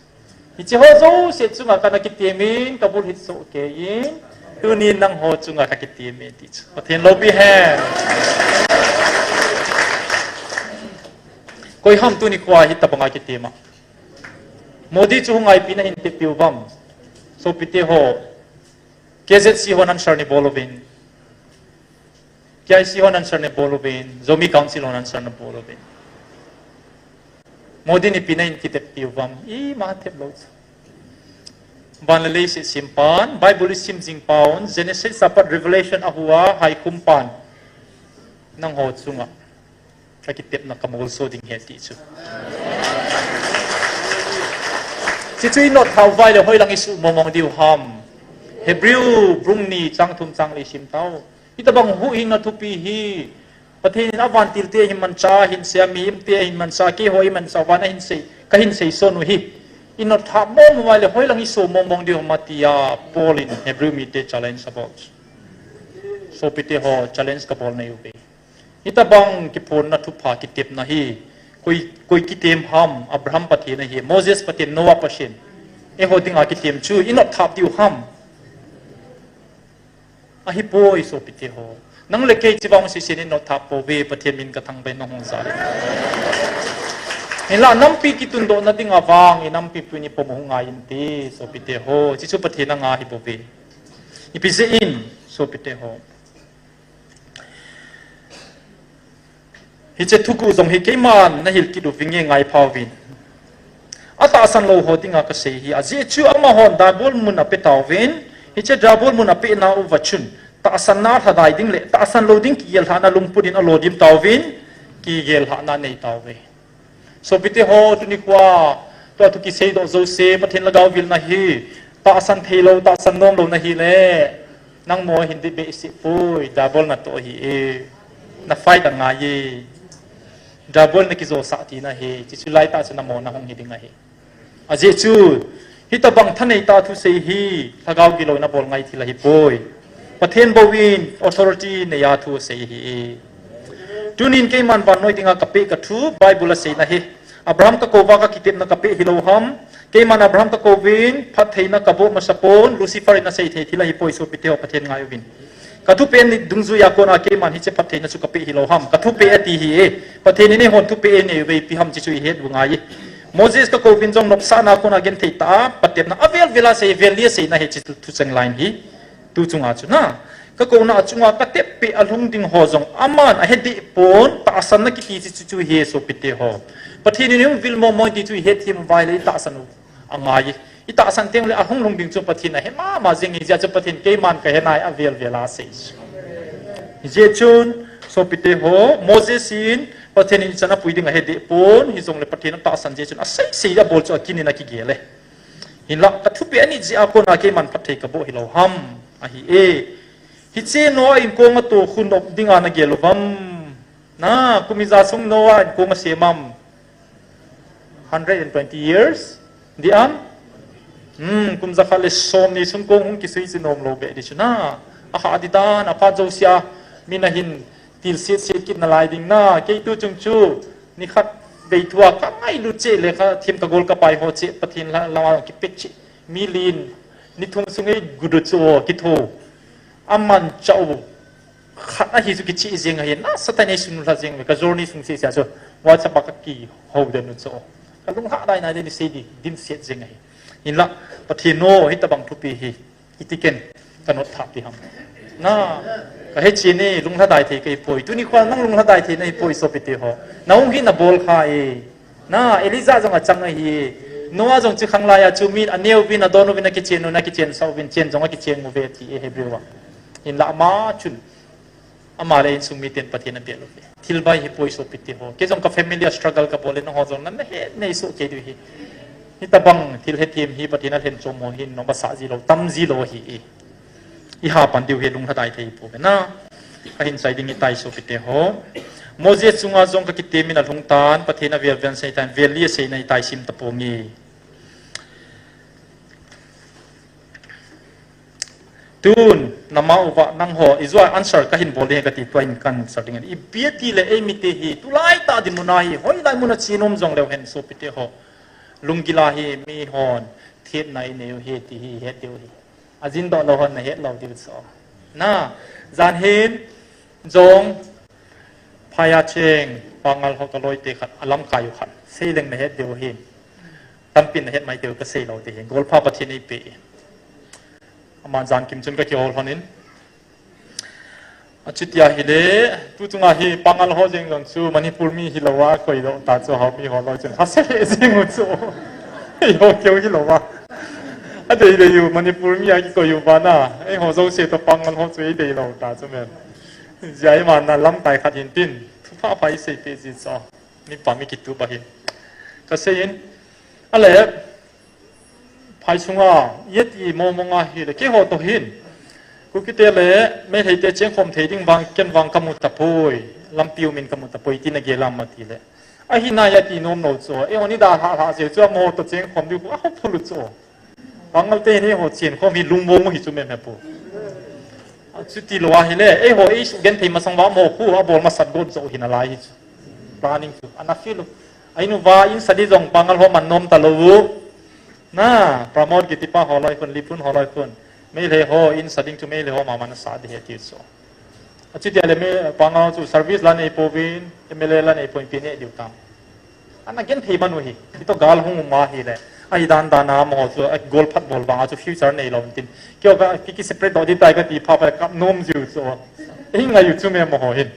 Hiche ho jouse chunga kana kitemin, kabul hit soh keiyin, tunin nangho chunga kakitemin ti chu. Pathen loupi hen. Koiham tuni khoa hitabanga kitema. Modi chu hung aipina hin tepi uvam. Sopite ho. K Z C hon answer nabol uvin. K I C hon answer nabol uvin. Zomi Council hon answer nabol uvin. Modi nipi na in kitep tiu vam, ima tep lou chu. Van le lei se sim pan, Bible i sim jing paun, Genesis apat Revelation ahua, hai khum pan. Nangho chunga. Ka kitepna ka molso ding ahi ti chu. Chuchu i not thap uva ahile hoilang i suh mongmong diu ham. Hebrew bung ni chang thum chang li sim tau. Hitabang huhhingna thupi hi. Pathen in avantil te ahin mancha, ahin sei a, mihem te ahin mancha, keiho ahin mancha, van ahin sei, kahin sei son u hi. I not thap mongmong uva ahile hoilang i suh mongmong diu ham tia Paul in Hebrew mite challenge about. Sopite ho challenge ka bol nei uve. Hitabang kiphonna thupha kitepna hi, koi, koi kitem ham, Abraham Pathen ahi, Moses Pathen, Noah Pathen. Eiho dinga kitem chu, i not thap diu ham. Ahipoi sopite ho. Nang le kei chivang sisen i not thap pouve, Pathen min ka thangvah in nahung jal in. Hinla nampi kitundohna dinga vang, i nampi puin i pom u ngai inte, sopite ho. Chuchu Pathen anga ahi bouve. Ipi jeh in, sopite ho. Hiche thuguh jong hi keiman nahil kit uvinge ngai phauvin. Atahsan lou ho dinga kasei ahi. Ajeh chu amahon Diabol mun ape tauvin. Hiche Diabol mun apehna uva chun tahsanna lhadai ding le tahsan lou ding kigel lhahna lungput in alo dim tauvin. Kigel lhahna nei tauve. Sopite ho, tuni khoa, tua thu kiseidoh jouse, Pathen lhagao vilna hi, tahsan thei lou, tahsan nom lou nahi le, nangma hin dih behseh poi, Diabol natoh ahi e, na fight angai e, Diabol nakijosah tina ahi, chuchu laitah chu namo nahung hi ding ahi. Ajeh chu, hitabang thanei tah thusei hi, lhagao gilouna bol ngai thil ahipoi. Pathen bou in authority neiya thu asei ahi. Tunin keiman vannoi dinga kapeh kathu, Bible a seina hi. Abraham kakou uva kakitepna kapeh hilou ham. Keiman Abraham kakouvin, phattheina kaboh masapon, Lucifer in asei thei thil ahipoi sopite ho Pathen ngai uvin. Kathupeh ni dungjuiya kona keiman hiche phattheina chu kapeh hilou ham. Kathupeh ati ahi e. Pathen in eihon thupeh einei uve ipi ham chuchu ihet u ngai e. Moses kakouvin jong nopsahna kona genthei tah a, patepna avel vel a sei, vel li a seina hi chu thucheng line hi. Tu chunga chu na. Kakouna chunga katep peh a lhung ding ho jong aman ahe deh pon, tahsanna kiti chu chu chu hi sopite ho. Pathen in hung vil mong mong ti chu ihet thim uva ahile tahsan u angai e. I tahsan teng le ahung lhung ding chu Pathen ahe mama jing e, hijeh chun Pathen keiman kahe nai avel vel a sei. Hijeh chun, sopite ho, Moses in Pathen in ichan apui ding ahe deh pon, hijongle Pathen atahsan jeh chun asei sei abol chu akin in akigel e. Hinla, kathupeh anit jeh a kona keiman phatthei kaboh hilou ham, ahi e. Hiche Noah inkong atoh khu nop dinga nagel uvam. Na, kum ijat sung Noah inkong asem am. Hundred and twenty years. Dih am? Hmm, kum jakhat le somni sung kong hung kisui chu nom lou beh ding chu na. Ahah ding dan, aphat jousea, min ahin tilset set kit nalai ding na. Kei tu chung chu, nikhat vei thua kangailut cheh le kathim kagol kapai ho cheh, Pathen la, lama kipet cheh. Mi lin, ni thum sung ei gudu chu o, kitho. Aman chau. Khat ahi chu kichih jeng ahi, nasatah in eisunlha jeng uve, ka journey sung seh seh a chu, WhatsApp a kakihou den u chu. Kalung lhadai nai den isei di, dimset jeng ahi. Hinla, Pathen o, hitabang thupi hi, iti ken, ka not thap ti ham. Na, kahe chen e, lung lhadai thei kahi poi. Tuni khoa nang lung lhadai thei nahi poi sopite ho. Nahung hi nabol kha e. Na, Elijah jong achang ahi. Noah jong chu khanglai a chu mi aneo uvin, adon uvin, akichen u, akichen sah uvin, chen jong akichen uve ti e Hebrew a. Hinla ama chun. Ama le insung miten Pathen abel uve. Thil bai hi poi sopite ho. Kei jong ka family a struggle kabol le nangho jong nan nahet nei soh kei diu hi. Hitabang thil hethem hi Pathen alhen chom ho hin nopsah ji lou, tam ji lou ahi e. Iha pan diu hi lung lhadai thei pouve na. Kahin chai ding ahitai sopite ho. Moses chunga jong kakitem in alhung tan, Pathen avel vel sei tan, vel li asei nahitai sim taponge. Tun, nama uva nangho, ijeh a answer kahin bol ding kati tua in ka answer ding. Ipi ati le eimite hi, tulai tah dinmun a hi, hoilai mun a che nom jong leu hen sopite ho. Lunggil a hi, mihon, thetna inei u hi, ti hi, het diu hi. Ajin doh lou hon nahet lou diu chu. Na, jan hin, jong, phaya cheng, pangal ho kaloite khat, alamkai u khat. Seileng nahet diu hin. Tampin nahet mai teu kasei lou te hin. Golpha Pathen eipeh. Aman jan kim chun kakihol lhonin. Achuti ahile, tu chunga hi Pangal ho jeng jong chu Manipur mi hilou a, koi doh ta chu Haomi ho loi chun. Hase le jing u chu. Eiho keu hilou a. Adei dei u Manipur mi a kikoi u bana. Eiho jouse toh Pangal ho chu eidei lou ta chu men. Jia ima na lamkai khat hin tin. Thupha pha isei peh ji chu. Mi pa mi kitup ahin. Kasei in. Ale, phai sunga, iti mong mong ahile, keiho toh hin. Kukite le, Meitei te chengkhom thei ding vang, ken vang kamu tapoi, lampi um in kamu tapoi, tina gel am ati le. Ahi nai ati nom lou chu, eiho ni dalha lha jeh chu, amaho toh chengkhom diu, a hopful u chu. Pangal te hin eiho chengkhom hi lungmong u hi chu meme pu. Achuti lou ahile, eiho eisugenthei masang uva amaho khu, abol masat got jo hi nalai hi chu. Planning chu, ana feel u. Ainu va in sa di jong Pangal ho man nom talou u. Na, Pramod kiti pa ho loi khun, Lipun ho loi khun. Meitei ho in sa ding chu Meitei ho mama na sa di hi ati chu. Achuti le me Pangal chu service la nei pouvin, M L A la nei pouvin pi ne diu tam. Ana genthei man u hi, kito gal hung um ahile. Ahi dan dan a amaho chu, a gol phat bol vang a chu future nei lou tin. Kio ka, ki, ki separate doh di tai kati pha pa kap nom jiu chu. Hi ngai u chu me amaho hin.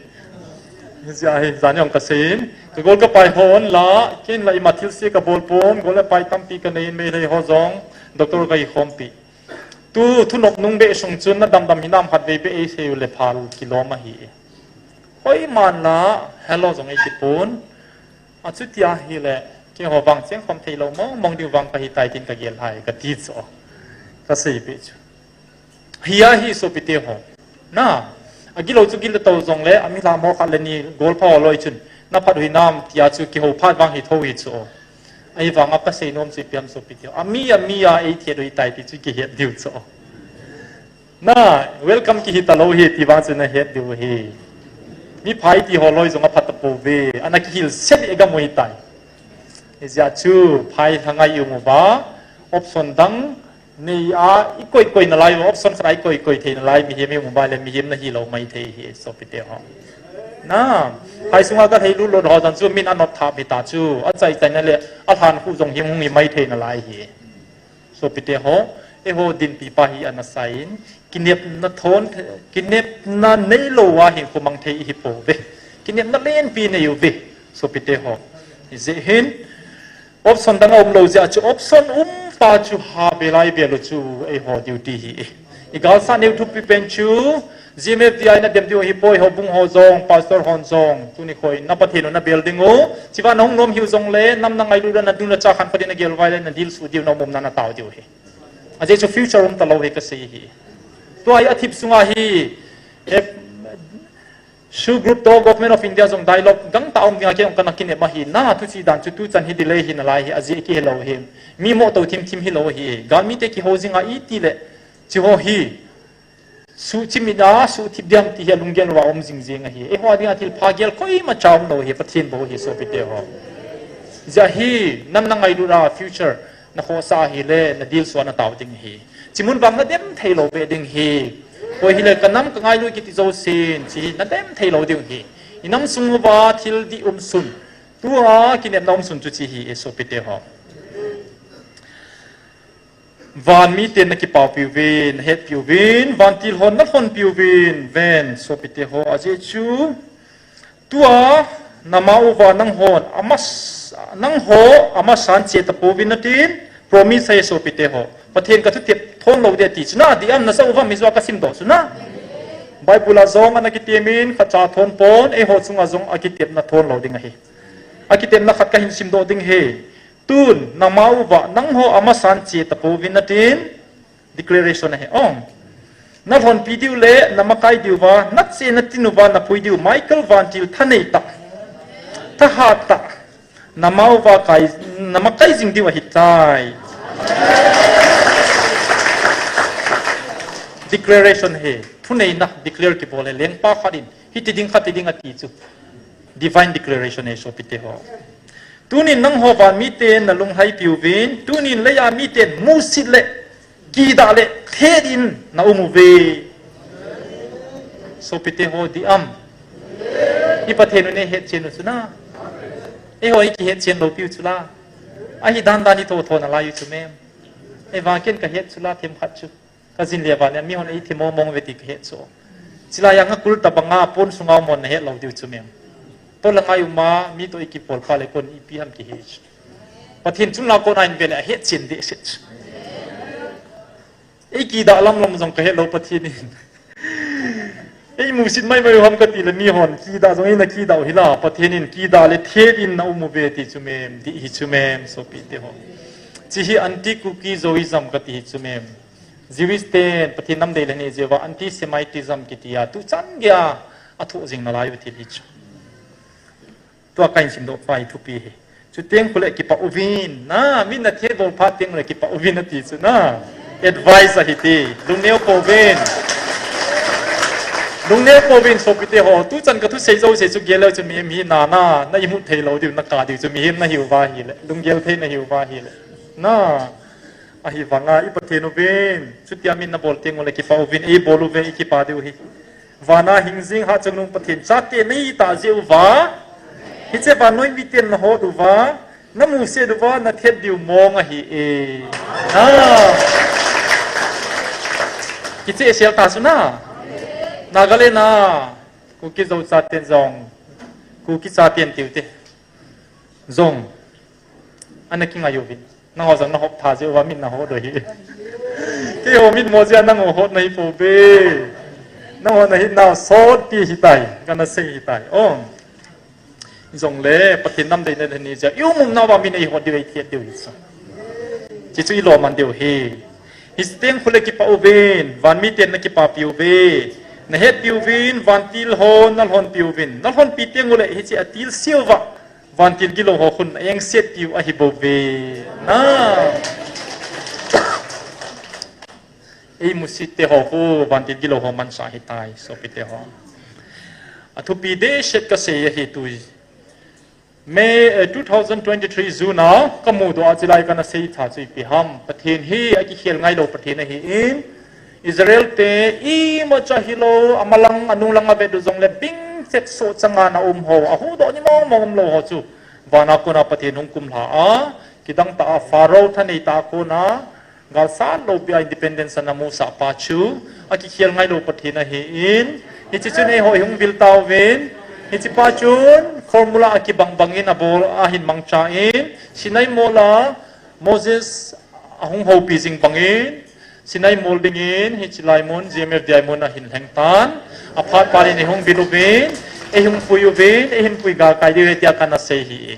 Jia hi, jan jong kasei in. Ka gol ka pai hon la, ken la ima thilse kabol pon, gol le pai tampi kanei in Meitei ho jong, doctor kahi khompi. Tu, thunop nung beh sung chun na damdam hinam khatvei beh eisei u le phal kilom ahi. Hoiman la, hello jong eiti pon. Achuti ahile, keiho vang chengkhom thei lou mong mong diu vang kahi tai tin kagel hai, kati chu. Kasei peh chu. Hi ahi sopite ho. Na, agilou chu gil tou jongle, ami lham ho khat le ni gol pha ho loi chun. Na phat u hinam tia chu kihou phat vang hi tho hi chu. Ahivang a kasei nom chu ipi ham sopite ho. Ami, ami a eithet u hitai ti chu kihet diu chu. Na, welcome kihi talou hi ti vang chu nahet diu hi. Mi phai ti ho loi jong apha tapouve. Ana kihil set i gam u hitai. Hijeh chun phai lhangai i um uva. Option dang nei a, i koi koi nalai, option khat a i koi koi thei nalai, mihem i um uva le mihem nahi lou maithei hi, sopite ho. Na, phai sunga ka thei lut lut ho jong chu min anop thap hita chu, achai chai na le, alhan khu jong him hung hi maithei nalai hi. Sopite ho, eiho dinpi pa hi ana sa in, kinepna thon, kinepna neilou a hinkho mang thei ihi pouve. Kinepna lenpi nei uve, sopite ho. Hijeh hin, option dang aum lou jeh a chu option um pa chu ha belai bel u chu eiho duty hi. I galsat neo thupi pen chu, G M F D I na dem diu hi poi, houbung ho jong, pastor hon jong, tuni khoi, na Pathen u na bel ding u, chiva na hung nom hiu jongle, nam na ngailut a na dun na cha khan pha din na gel vai le na dil suh diu na um um na na tao diu hi. Ajeh chu future um talou hi kasei hi. Tua hi athip sunga hi, eh, SoO group toh Government of India jong dialogue gangtah um dinga kei jong kana kinep ahi na, thuchih dan chu tuchan hi delay hi nalai hi, ajeh kihe lou hi. Mi mo tou thim thim hi lou hi. Galmi te kihou jinga iti le, chi ho hi. Suhchim ina, suhthip diam ti hi alunggel uva um jing jing ahi. Eiho a dinga thil pha gel koima cha um lou hi, Pathen bou hi sopite ho. Hijeh hin, nam na ngailut a future na khohsah ahile, na dil suh a na tao ding hi. Chimun vang na dem thei lou beh ding hi. Koi hile ka nam ka ngailut kiti jousen, chi hi na dem thei lou ding hi. I nam sung uva thil dih um sun. Tua kinepna um sun chu chi hi, e sopite ho. Van miten na kipah piuvin, na hetpiuvin, vantil hon na lhonpiuvin, ven, sopite ho, ajeh chu, tua, na ma uva nanghon, amas, nangho, amasan che tapouvin natin, promise ahi sopite ho. Pathen ka thutep thon lou ding ati chu na, dih am na sa uvam hi jua ka simdoh chu na. Bible a jong ana kitemin, khatcha thon pon, eiho chunga jong akitepna thon lou ding ahi. Akitepna khat kahin simdoh ding hi. Tun, na ma uva, nangho amasan che tapouvin natin, declaration ahi. Ong. Na lhonpi diu le, na makai diu va, na che na tin uva, na pui diu, Michael vantil thanei tah. Thahat tah. Na ma uva kai, na makai jing diu ahitai. Declaration hi. Thuneina, declare kibol hi, lengpa khat in. Hiti ding khati ding ati chu. Divine declaration hi, sopite ho. Tunin nangho van miten na lunghai piuvin, tunin leiya miten musit le kidah le thet in na um uve. Sopite ho dih am. I Pathen u nei hetchen u chu na. Eiho i kihetchen lou piu chu la. Ahi dan dan i tho tho nalai u chu mem. Ei vang ken ka het chu la themkhat chu. Ka jin le van le mi hon ei thim mong mong uve ti ka het chu. Chilai a ngakul tabanga pon sunga um hon nahet lou diu chu mem. Tolanga i uma mi toh i kipol pha le kon ipi ham kihe chu. Pathen chunga kona in vele ahet chen deh set. Ei kidah lamlam jong kahet lou Pathen in. Ei musit maimai u ham kati le mi hon kidah jong eina kidah u hila Pathen in kidah le thet in na um uve ti chu mem, dih hi chu mem, sopite ho. Chi hi anti-Kuki Zoism kati hi chu mem. Jewish ten Pathen nam dei le nei jeh uva anti-Semitism kiti a tuchan geiya athoh jing nalai u thil hi chu. Tua kahin simdoh pa hi thupi hi. Chuteng khole kipah uvin, na, min nathet bol phat teng le kipah uvin ati chu na. Advice ahi ti. Lungneo pouvin. Lungneo pouvin sopite ho. Tuchan kathusei jouse chu gel leu chun mihem hina na, na imut thei lou diu, na kap diu chu mihem nahiuva ahile. Lunggel thei nahiuva ahile. Na, ahivanga i Pathen uvin. Chutia min nabol teng ule kipah uvin, eibol uve, i kipah diu hi. Vana hingjing hatchungnung Pathen chate nahi tah jeh uva, hiche vannoi miten nahot uva, namusit uva, nathet diu mong ahi e. Na. Kichehsel ta chu na. Nagaland a Kuki Zo chaten jong, Kuki chaten tiu te jong ana kingai uvin. Nangho jong nahop tha jeh uva min nahot u hi. Keiho min mo jeh a nangho hot nahi pouve. Nangho nahi nau sotpi hitai, kana sei hitai. O. Jongle Pathen nam dei le nei jeh a i um um nauva min eihot diu, eithet diu hi chu. Chi chu ilom man diu hi. Hiteng khole kipah uvin, van miten nakipapi uve. Nahetpi uvin, vantil hon nalhonpi uvin. Nalhonpi teng ule hiche atilseuva vantil gilou ho khun aengsetpiu ahi bouve. Na. Ei musit te ho khu vantil gilou ho mansa ahitai, sopite ho. Athupi dehset kasei ahi tui. May, eh, two thousand twenty-three June a kamudoh a chilai kana sei tha chu ipi ham. Pathen hi akikhel ngailou Pathen ahin, Israel te imacha hilou, amalang, anunglang avet u jongle bingset soh changa ana um ho, ahuhdoh ni mong mong umlou ho chu, vana kona Pathen hung kumlha a, kidang tah a Pharaoh thanei tah a kona, galsat loupia independence ana musah pa chu, akikhel ngailou Pathen ahin, hiche chun eiho ihung vil tauvin, hiche pa chun formula akibang bangin abol ahin mangchan, Sinai mol a Moses ahung houpi jing bangin, Sinai mol dingin, hiche lai mun, G M F D I mun ahin lheng tan, aphat phat in eihung vil uvin, eihung pui uvin, eihin pui galkai diu ahi tia kana sei hi.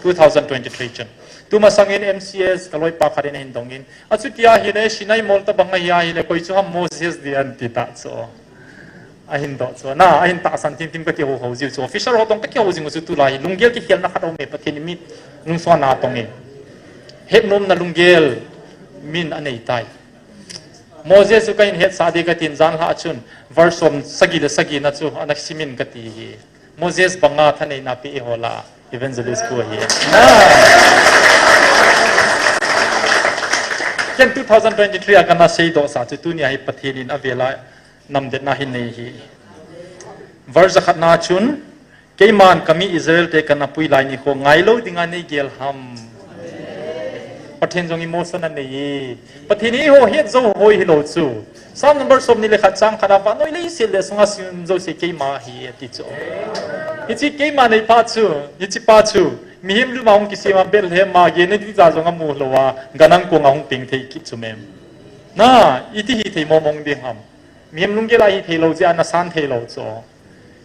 Two thousand twenty-three chun. Tumasangin M C S kaloipa khat in ahin dongin. Achutia ahile, Sinai mol tabang ahi ahile, koi chu ham Moses ding ahi ti tah chu. Ahin doh chu. Na, ahin tahsan thim thim kakihou hou jiu chu. Officer ho tong kakihou jing u chu tulai. Lunggel kikhelna khat aume Pathen in mi nungsuhna tong e. Hetnomna lunggel min anei tai. Moses chu kahin hetsah ding katin janhi a chun. Verse som sagi le sagi na chu ana simin kati hi. Moses banga thaneina pe eiho lah a, evangelist pu hi. Na. Ken two thousand twenty-three a kana seidoh sa chu tunia hi Pathen in avela namdetna hi nei hi. Verse khatna chun, keiman kami Israel te kana pui lai nikho ngailou dinga neigel ham. Pathen jong emotion anei e. Pathen hi eiho het jou hoi hilou chu. Psalm number somni le khat chang khat a vannoi leiset le asunga sim jouse keima ahi ati chu. Hiche keima neipa chu, hiche pa chu, mihem lum a hung kisem a Bethlehem a gei nading ja jong amu lou a, ganang kong a hung peng thei kit chu mem. Na, iti hithei mong mong ding ham. Mihem lunggel a hithei lou jeh a nasan thei lou chu.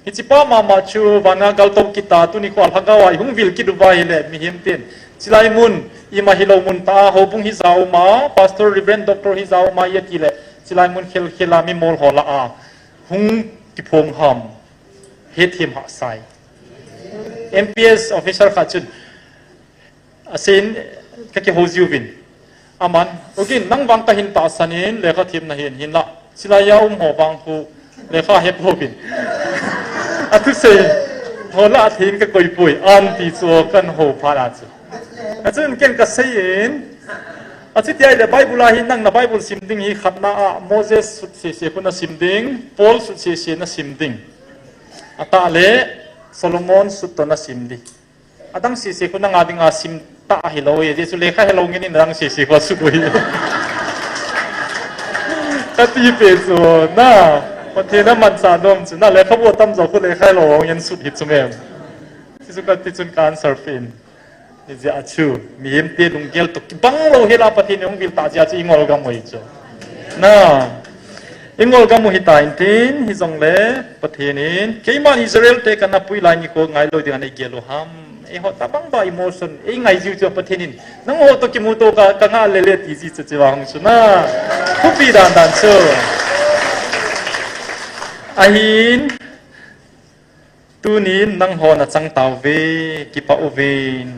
Hiche pa mama chu vana galtou kit a tuni kho a lhagao a ihung vil kit uva ahile mihem ten. Chilai mun, ima hilou mun tah a, houbung hija uma, Pastor, Reverend, Doctor hija uma, iti le, chilai mun khel khel a mi mol ho lah a, hung kiphong ham, hethem hahsa e. M P S officer khat chun, Asin, kakihou jiuvin. Aman, ugin, nang vang kahin tahsan in, lekha themna hin, hinlah. Chilai a um ho vang khu, lekha hepouvin. Athusei, ho lah a thei in kakoi poi, ati chu kana hou phat a chu. Achun ken kasei in, achuti ahile Bible a hin nang na Bible sim ding hi khatna a Moses sut sese khu nasim ding, Paul sut sese nasim ding. Atah le Solomon sut toh nasim ding. Adang sese khu nanga dinga sim tah hilou e, Jesu lekha helou ngen in adang sese khu asut u hi. Kati pe chu, na. Pathen a manchah nom chu, na lekhabu tamjo khu lekha lou hung in sut hi chu mem. Hichu kati chun ka answer pen. Hijeh a chu, mihemte lunggel toh kibang lou hela Pathen in hung vil tah jeh a chu i ngol gam u hi chu. Na, i ngol gam u hitan tin, hijongle Pathen in, keiman Israel te kana pui lai nikho ngai lou ding a nei gel u ham. Eiho tabang ba emotion, ei ngai jiu chu Pathen in, nangho toh kimuto ka, ka ngah lele ti ji chu chu vang chu na. Thupi dan dan chu. Ahin, tunin nangho na chang tauve, kipah uvin.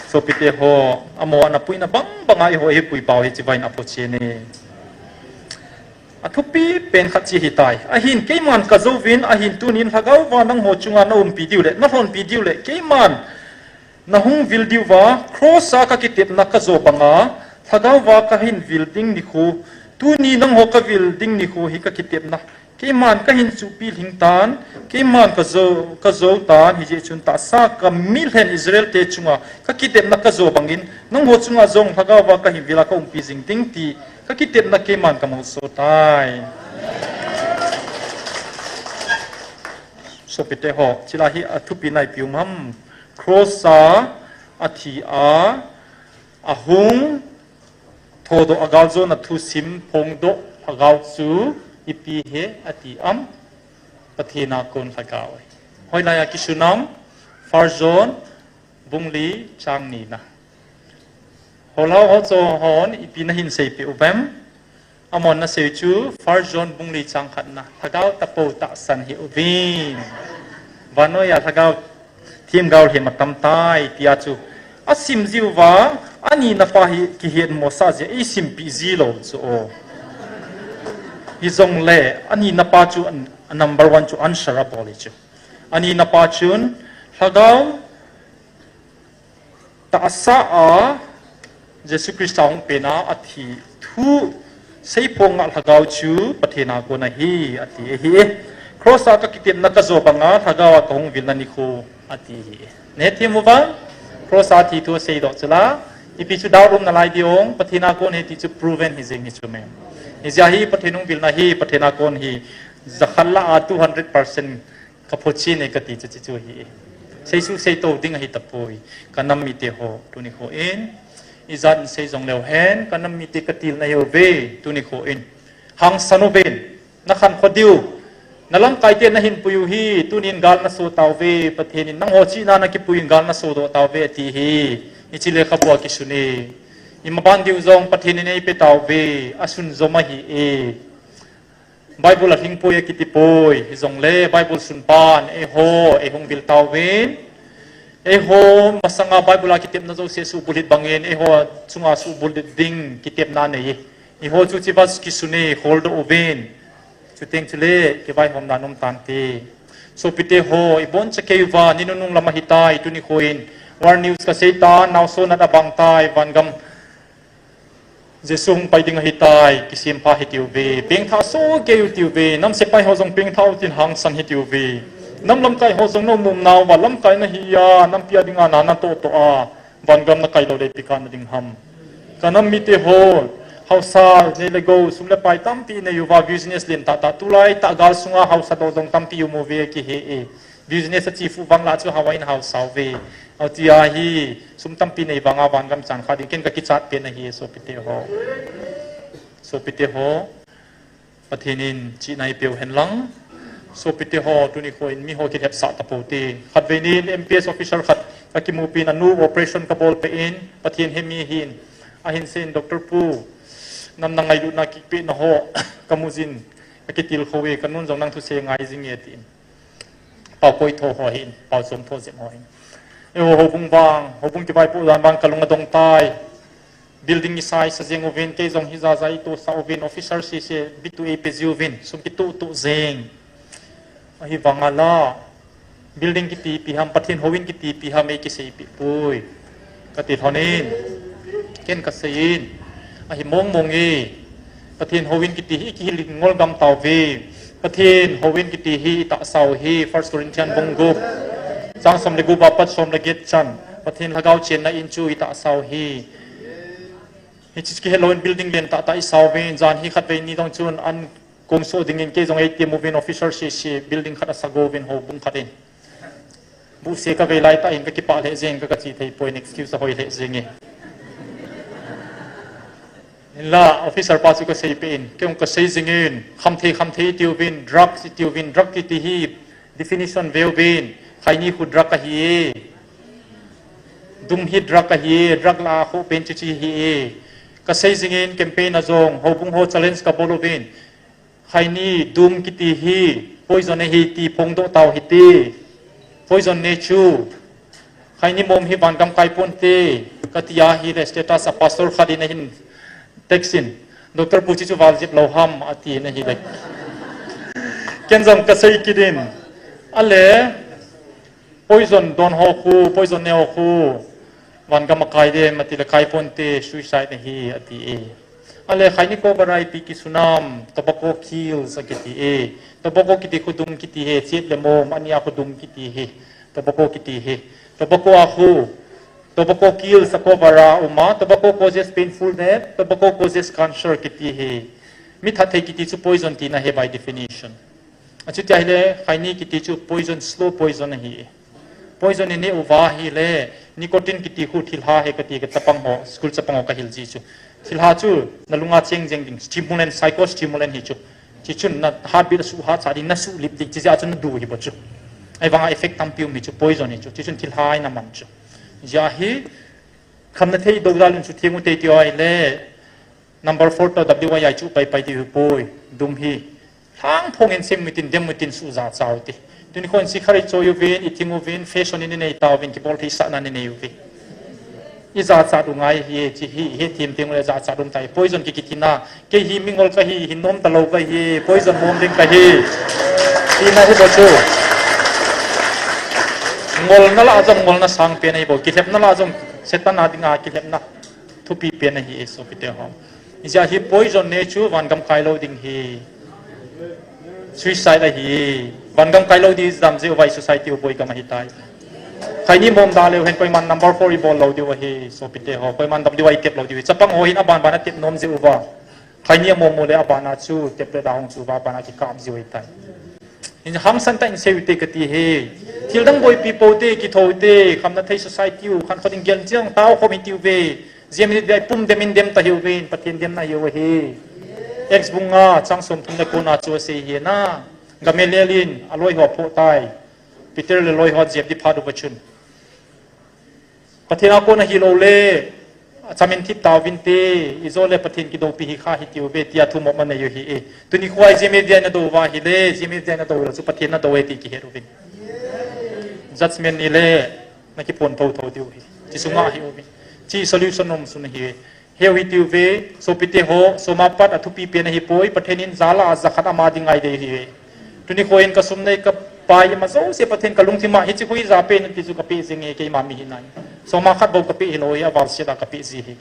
Sopite ho, amaho ana puina bang banga eiho hi pui pau hi chivain aphochen e. Athupi pen khat chu hitai. Ahin keiman ka jouvin, ahin tunin Lhagao va nangho chunga na umpi diu le, na lhonpi diu le, keiman na hung vil diuva, cross a ka kitepna ka jo banga, Lhagao va ka hin vil ding nikho, tuni nangho ka vil ding nikho hi ka kitepna. Keiman ka hin chuhpi lhing tan, keiman ka jo, ka jo tan, hijeh chun tahsa ka milhen Israel te chunga, ka kitepna ka jo bangin, nangho chunga jong Lhagao va ka hin vila ka umpi jing ding ti, ka kitepna keiman ka molso tai. Sopite ho, chila hi athupi nai piu mam, cross a, athi a, ahung, thodoh a galjona thusim phongdoh Lhagao chu ipi he ati am? Pathen a kon Lhagao ahi. Hoilai a kisun am? First John bung li chang ni na. Holhao ho chu hon ipi na hin seipeh uvem? Amahon na sei chu First John bung li chang khat na. Lhagao tapou tahsan hi uvin. Vannoi a Lhagao themgao lhem atam tai, tia chu. Asim jiuva, anina pa hi kihetmosah jeh a, eisimpi ji lou chu o. Hijongle, anina pa chu an, a number one chu answer abol hi chu. Anina pa chun, Lhagao tahsa a, Jesu Christa hung pen a, athi thu, seiphong ngah Lhagao chu Pathen a kon ahi, ati ahi. Cross a ka kitepna ka jo banga, Lhagao a ka hung vilna nikho, ati ahi. Nahethem uvem? Cross a thi thu aseidoh chu la, ipi chu doubt um nalai ding, Pathen a kon ahi ti chu proven hi jeng hi chu mem. Hijeh a hi Pathen hung vilna hi, Pathen a kon hi, jakhat lah a two hundred percent ka phochen e kati chu, chu, chu hi. Seisu seito ding ahi tapoi. Ka nam mite ho, tuni kho in. Ijat in sei jong leu hen, ka nam mite ka tilna hi uve, tuni kho in. Hangsan uvin, na khankho diu. Na lamkai te na hinpui u hi, tunin gal na so tauve, Pathen in nangho chihna na kipui in gal na sodoh tauve, ati hi. Hiche lekhabu a kisun e. Imaban diu jong Pathen in eipe tauve, asunjom ahi e. Bible a lhingpoi akitipoi, hijongle Bible sunpan, eiho, eihung vil tauvin. Eiho, masanga Bible a kitepna jouse suhbulhit bangin, eiho chunga suhbulhit ding kitepna nei. Eiho chu chiva kisun e, holdoh uvin. Chuteng chule, kivaihomna nom tante. Sopite ho, iboncha kei uva, ni nunung lam ahitai, tuni kho in. War news kasei tan, naoso nat abang tai, vangam. Jesu hung pai ding ahitai, kisempha hitiuve, pengthah soh kei u tiuve, nam sepai ho jong pengthah utin hangsan hitiuve. Nam lamkai ho jong na um um nauva, lamkai nahi a, nampi a dinga na natoh toh a, vangam nakai lou le ipi kana ding ham. Ka nam mite ho, haosa, nei le gou, sum le pai tampi nei uva, business lentah tah, tulai tah gal sunga haosa doh jong tampi um uve kihe e. Business a chifu vang lah chu haosa in haosa uve. Atia hi, sum tampi nei vanga vangam chang kha ding ken ka kichat pen ahi, sopite ho. Sopite ho, Pathen in chihna eipeu hen lang. Sopite ho, tuni kho in miho kithepsah tapoute. Khatvei nin M P S officer khat ka kimupi in anu operation ka bolpeh in, Pathen hemi hin. Ahin seiyin Doctor Pu, nam na ngailutna kipehna ho, ka mujin, ka kitilkhou e, ka nun jong nang thusei ngai jing e tin. Pao koi tho ho hin, pao chom tho jep ho hin. Eiho, houbung vang, houbung kivaipoh dan vang kalung adong tai. Building isai sa jeng uvin, kei jong hijat jat itohsah uvin, officer sese, bitu eipe jiuvin, sum kitoh toh jeng. Ahivanga la, building kiti ipi ham, Pathen houin kiti ipi ham, eikiseipeh poi. Kati lhonin, ken kaseiyin, ahi mong mong e, Pathen houin kiti hi ikihil ngol gam tauve, Pathen houin kiti hi itahsa u hi, First Corinthian bung gup, chang som le gup apat som le get chan, Pathen lhagao chenna in chu itahsa u hi. Hichi chu kihelou in building len tah tah i sa uvin, jan hi khatvei ni jong chun an kong so dingin kei jong ei ti uvin officer sese building khat a sa go uvin houbung khat in. Buhse ka vei lai tah in ka kipah lheh jeng ka, ka chi thei poi in excuse a hoi lheh jeng e. Hinla officer pa chu ka sei peh in, kei jong ka sei jing in, khamthei khamthei i ti uvin, drugs i ti uvin, drug kiti hi definition ve uvin, khaini khu drug ahi e. Dum hi drug ahi e, drug lah a khoh pen chu chi hi e. Ka sei jing in campaign a jong, houbung ho challenge ka bol uvin. Khaini dum kiti hi poison ahi ti phongdoh tau hite. Poison ne chu. Khaini mom hi vangam kai ponte. Ka ti ahile status a pastor khat in ahin text in, Doctor Pu, chi chu val jep lou ham, a ti in ahile. Ken jong ka sei kit in. Ale, poison don ho khu, poison ne ho khu vangam a kai dem, a ti le kai ponte, suicide ahi, a ti e. Ale, khaini cobra ipi kisunam, tobacco kills a kiti e. Tobacco kiti khu dum kiti hi, chet le mom, ani a khu dum kiti hi. Tobacco kiti hi. Tobacco a khu, tobacco kills a cobra um a, tobacco causes painful death, tobacco causes cancer kiti hi. Mi that thei kiti chu poison tina hi by definition. Achuti ahile, khaini kiti chu poison, slow poison ahi. Poison i neh uva ahile, nicotine kiti khu thilha hi ka ti ka chapang ho, school chapang ho ka hil ji chu. Thilha chu na lunga cheng jeng ding, stimulant, psychostimulant hi chu. Chi chun na heartbeat a suhat cha ding, na sulip ding, chi jeh a chu na du hi bou chu. Ahivanga effect tampi um hi chu, poison hi chu. Chi chun thilha in a man chu. Jeh hi, khamna thei dou jal in chu theng u te ti ahile, number four toh W I I chu pai pai diu hi poi, dum hi. Lhang phong in sem u tin, dem u tin, su jachat u te. Tuni khon sikharit choi uvin, i thing uvin, fashion in i nei tauvin, kibol thei sahna in i nei uvin. I jachat u ngai hi, chi hi, hethem teng le jachat um tai. Poison ki kiti na, kei hi mingol ka hi, hin nom talou ka hi, poison mom ding ka hi. Tina hi bou chu. Ngolna lah a jong ngolna sang pen ahi bou, kilhepna lah a jong Satan a dinga kilhepna thupi pen ahi e, sopite ho. Hijeh a hi poison ne chu vangam kai lou ding hi. Suicide ahi. Vangam kai lou ding dam jeh uva i society u boi gam ahi tai. Khaini mom da leu hen koiman number four i bol lou diu ahi, sopite ho. Koiman W I I tep lou diu ahi. Chapang ho hin aban ban a tep nom jeh uva. Khaini a mom u le aban a chu tep le da hung chu uva aban a kikap jiu ahi tai. Hin hangsan tah in sei u te ka ti hi. Thil dang boipi pou te, kithou te, khamna thei society u, khan khot in gel chiang tao khom hi tiu ve. Jia minute ve pum dem in dem ta hiu ve, Pathen demna hiu ahi. Acts bung nga, chang som thum le ko na chu asei hi na. Gamaliel in, aloi ho aphoh tai. Peter le loi ho ajep ding phat uva chun. Pathen a kona hilou le, achamin thip tauvin te, ijole Pathen kidoupi hi kha hi tiu ve, tia thumop anei u hi e. Tuni khoa i G M F D I na dou uva hile, G M F D I na dou lou chu Pathen na dou e ti kihet uvin. Judgment ni le, na kipon thou thou diu hi. Chi sunga hi uvin. Chi solution nom sun hi. Heu hi tiu ve, sopite ho, soma pat a thupi pen ahi poi, Pathen in jala a jakhat ama ding ngai dei hi ve. Tuni khoin ka sum nei ka pai ima jouse Pathen ka lungthim a hichi khu ija pen ti chu ka pe jing e keima mi hinai. Soma khat bou ka pe hilou hi aval set a ka pe ji hi.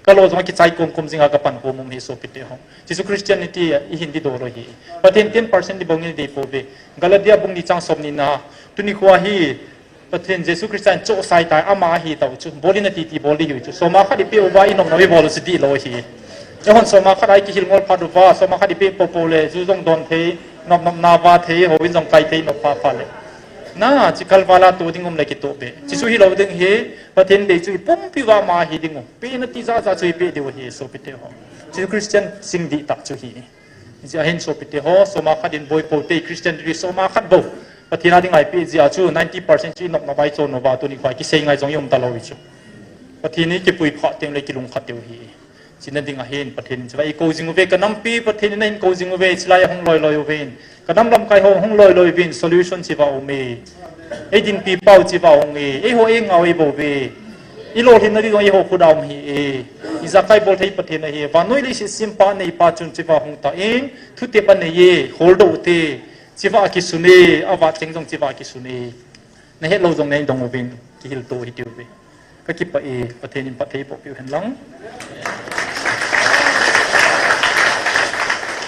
Ka lo jong a kichai kom kom jing a ka pan khom um hi sopite ho. Jesu Christianity i hin di dou lou hi. Pathen ten percent di bou ngil dei pou ve. Galatia bung ni chang som ni na. Tuni khoa hi Pathen Jesu Christa in chohsai tai, ama ahi tau chu. Bol in ati ti bol di hiu chu. Soma khat i pe uva i nopnop i bol u chu dihlou hi. Eihon soma khat a i kihil ngol phat uva, soma khat i pe poupou le, ju jong don thei, nopnop na va thei, houin jong kai thei, nop pha pha le. Na, chi kalvala to ding um le kito be. Chi chu hilou ding hi, Pathen dei chu i pumpi uva ama ahi ding u. Pe na ti ja ja chu i pe diu hi, sopite ho. Chi Christian sing dihtah chu hi. Hijeh a hin sopite ho, soma khat in boi pou te, Christian ri soma khat bou. Pathen a ding a i pe jeh a chu ninety percent chu i nopnop a i chon uva tuni khoa kisei ngai jong i um talou hi chu. Pathen i kipui phat teng le kilungkhat diu hi. China ding a hin Pathen in chu va i kou jing uve ka nampi, Pathen in ahin kou jing uve, chilai a hung loi loi uvin. Ka nam lamkai ho hung loi loi uvin, solution chi va um e. Ei dinpi pau chi va um e. Eiho ei ngau ei bou ve. I lolhinna di jong eiho khut a um hi e. I jakai bol thei Pathen ahi. Vannoi leiset sempa neipa chun chi va hung ta in. Thutep anei e, holdoh u te, chiva akisun e, avat teng jong chiva akisun e. Na het lou jong nei dong uvin, kihil to hi tiu ve. Ka kipah e, Pathen in phatthei boh piu hen lang.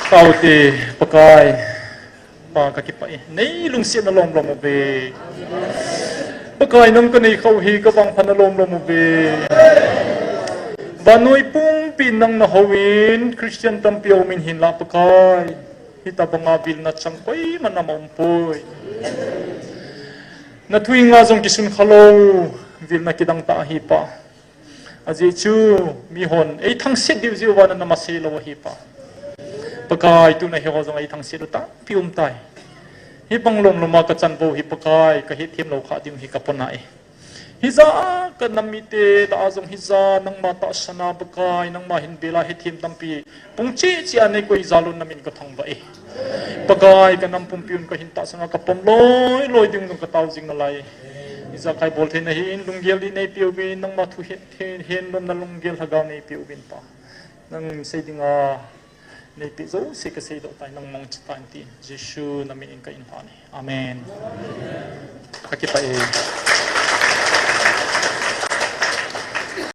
Ka u te, Pakai, Pa ka kipah e. Nei lungsetna lom lom uve. Pakai nang ka nei khau hi ka vangphatna lom lom uve. Vannoi pum Pi nang na houin, Christian tampi a um in hinlah Pakai. Hitabanga vilna chang koiman ama umpoi. Na thu inga jong kisun khalou, vilna kidang tah ahi Pa. Ajeh chu, mihon, ei thangset diu jeh uva nana masei lou ahi Pa. Pakai tuna hiho jong ei thangset u tampi umtai. Hibang lom loma kachan bou hi Pakai, kahethem lou kha ding hi kapona e. Hija kanam mite lah a jong hija nangma tahsan a Pakai, nangma hin bela hethem tampi pung cheh cheh a neikoi jal un namin kathangvah e. Pakai kanam pumpi un kahin tahsan a kapom loi loi ding jong katao jing nalai. Hija kai bol theina hin lunggel dih neipeh uvin, nangma thu het, het, hetnomna lunggel lhagao neipeh uvin Pa. Nang sei dinga neipeh jouse kasei doh tai, nang mangcha tan tin. Jesu namin in kahin lhan e. Amen. Kakipah e.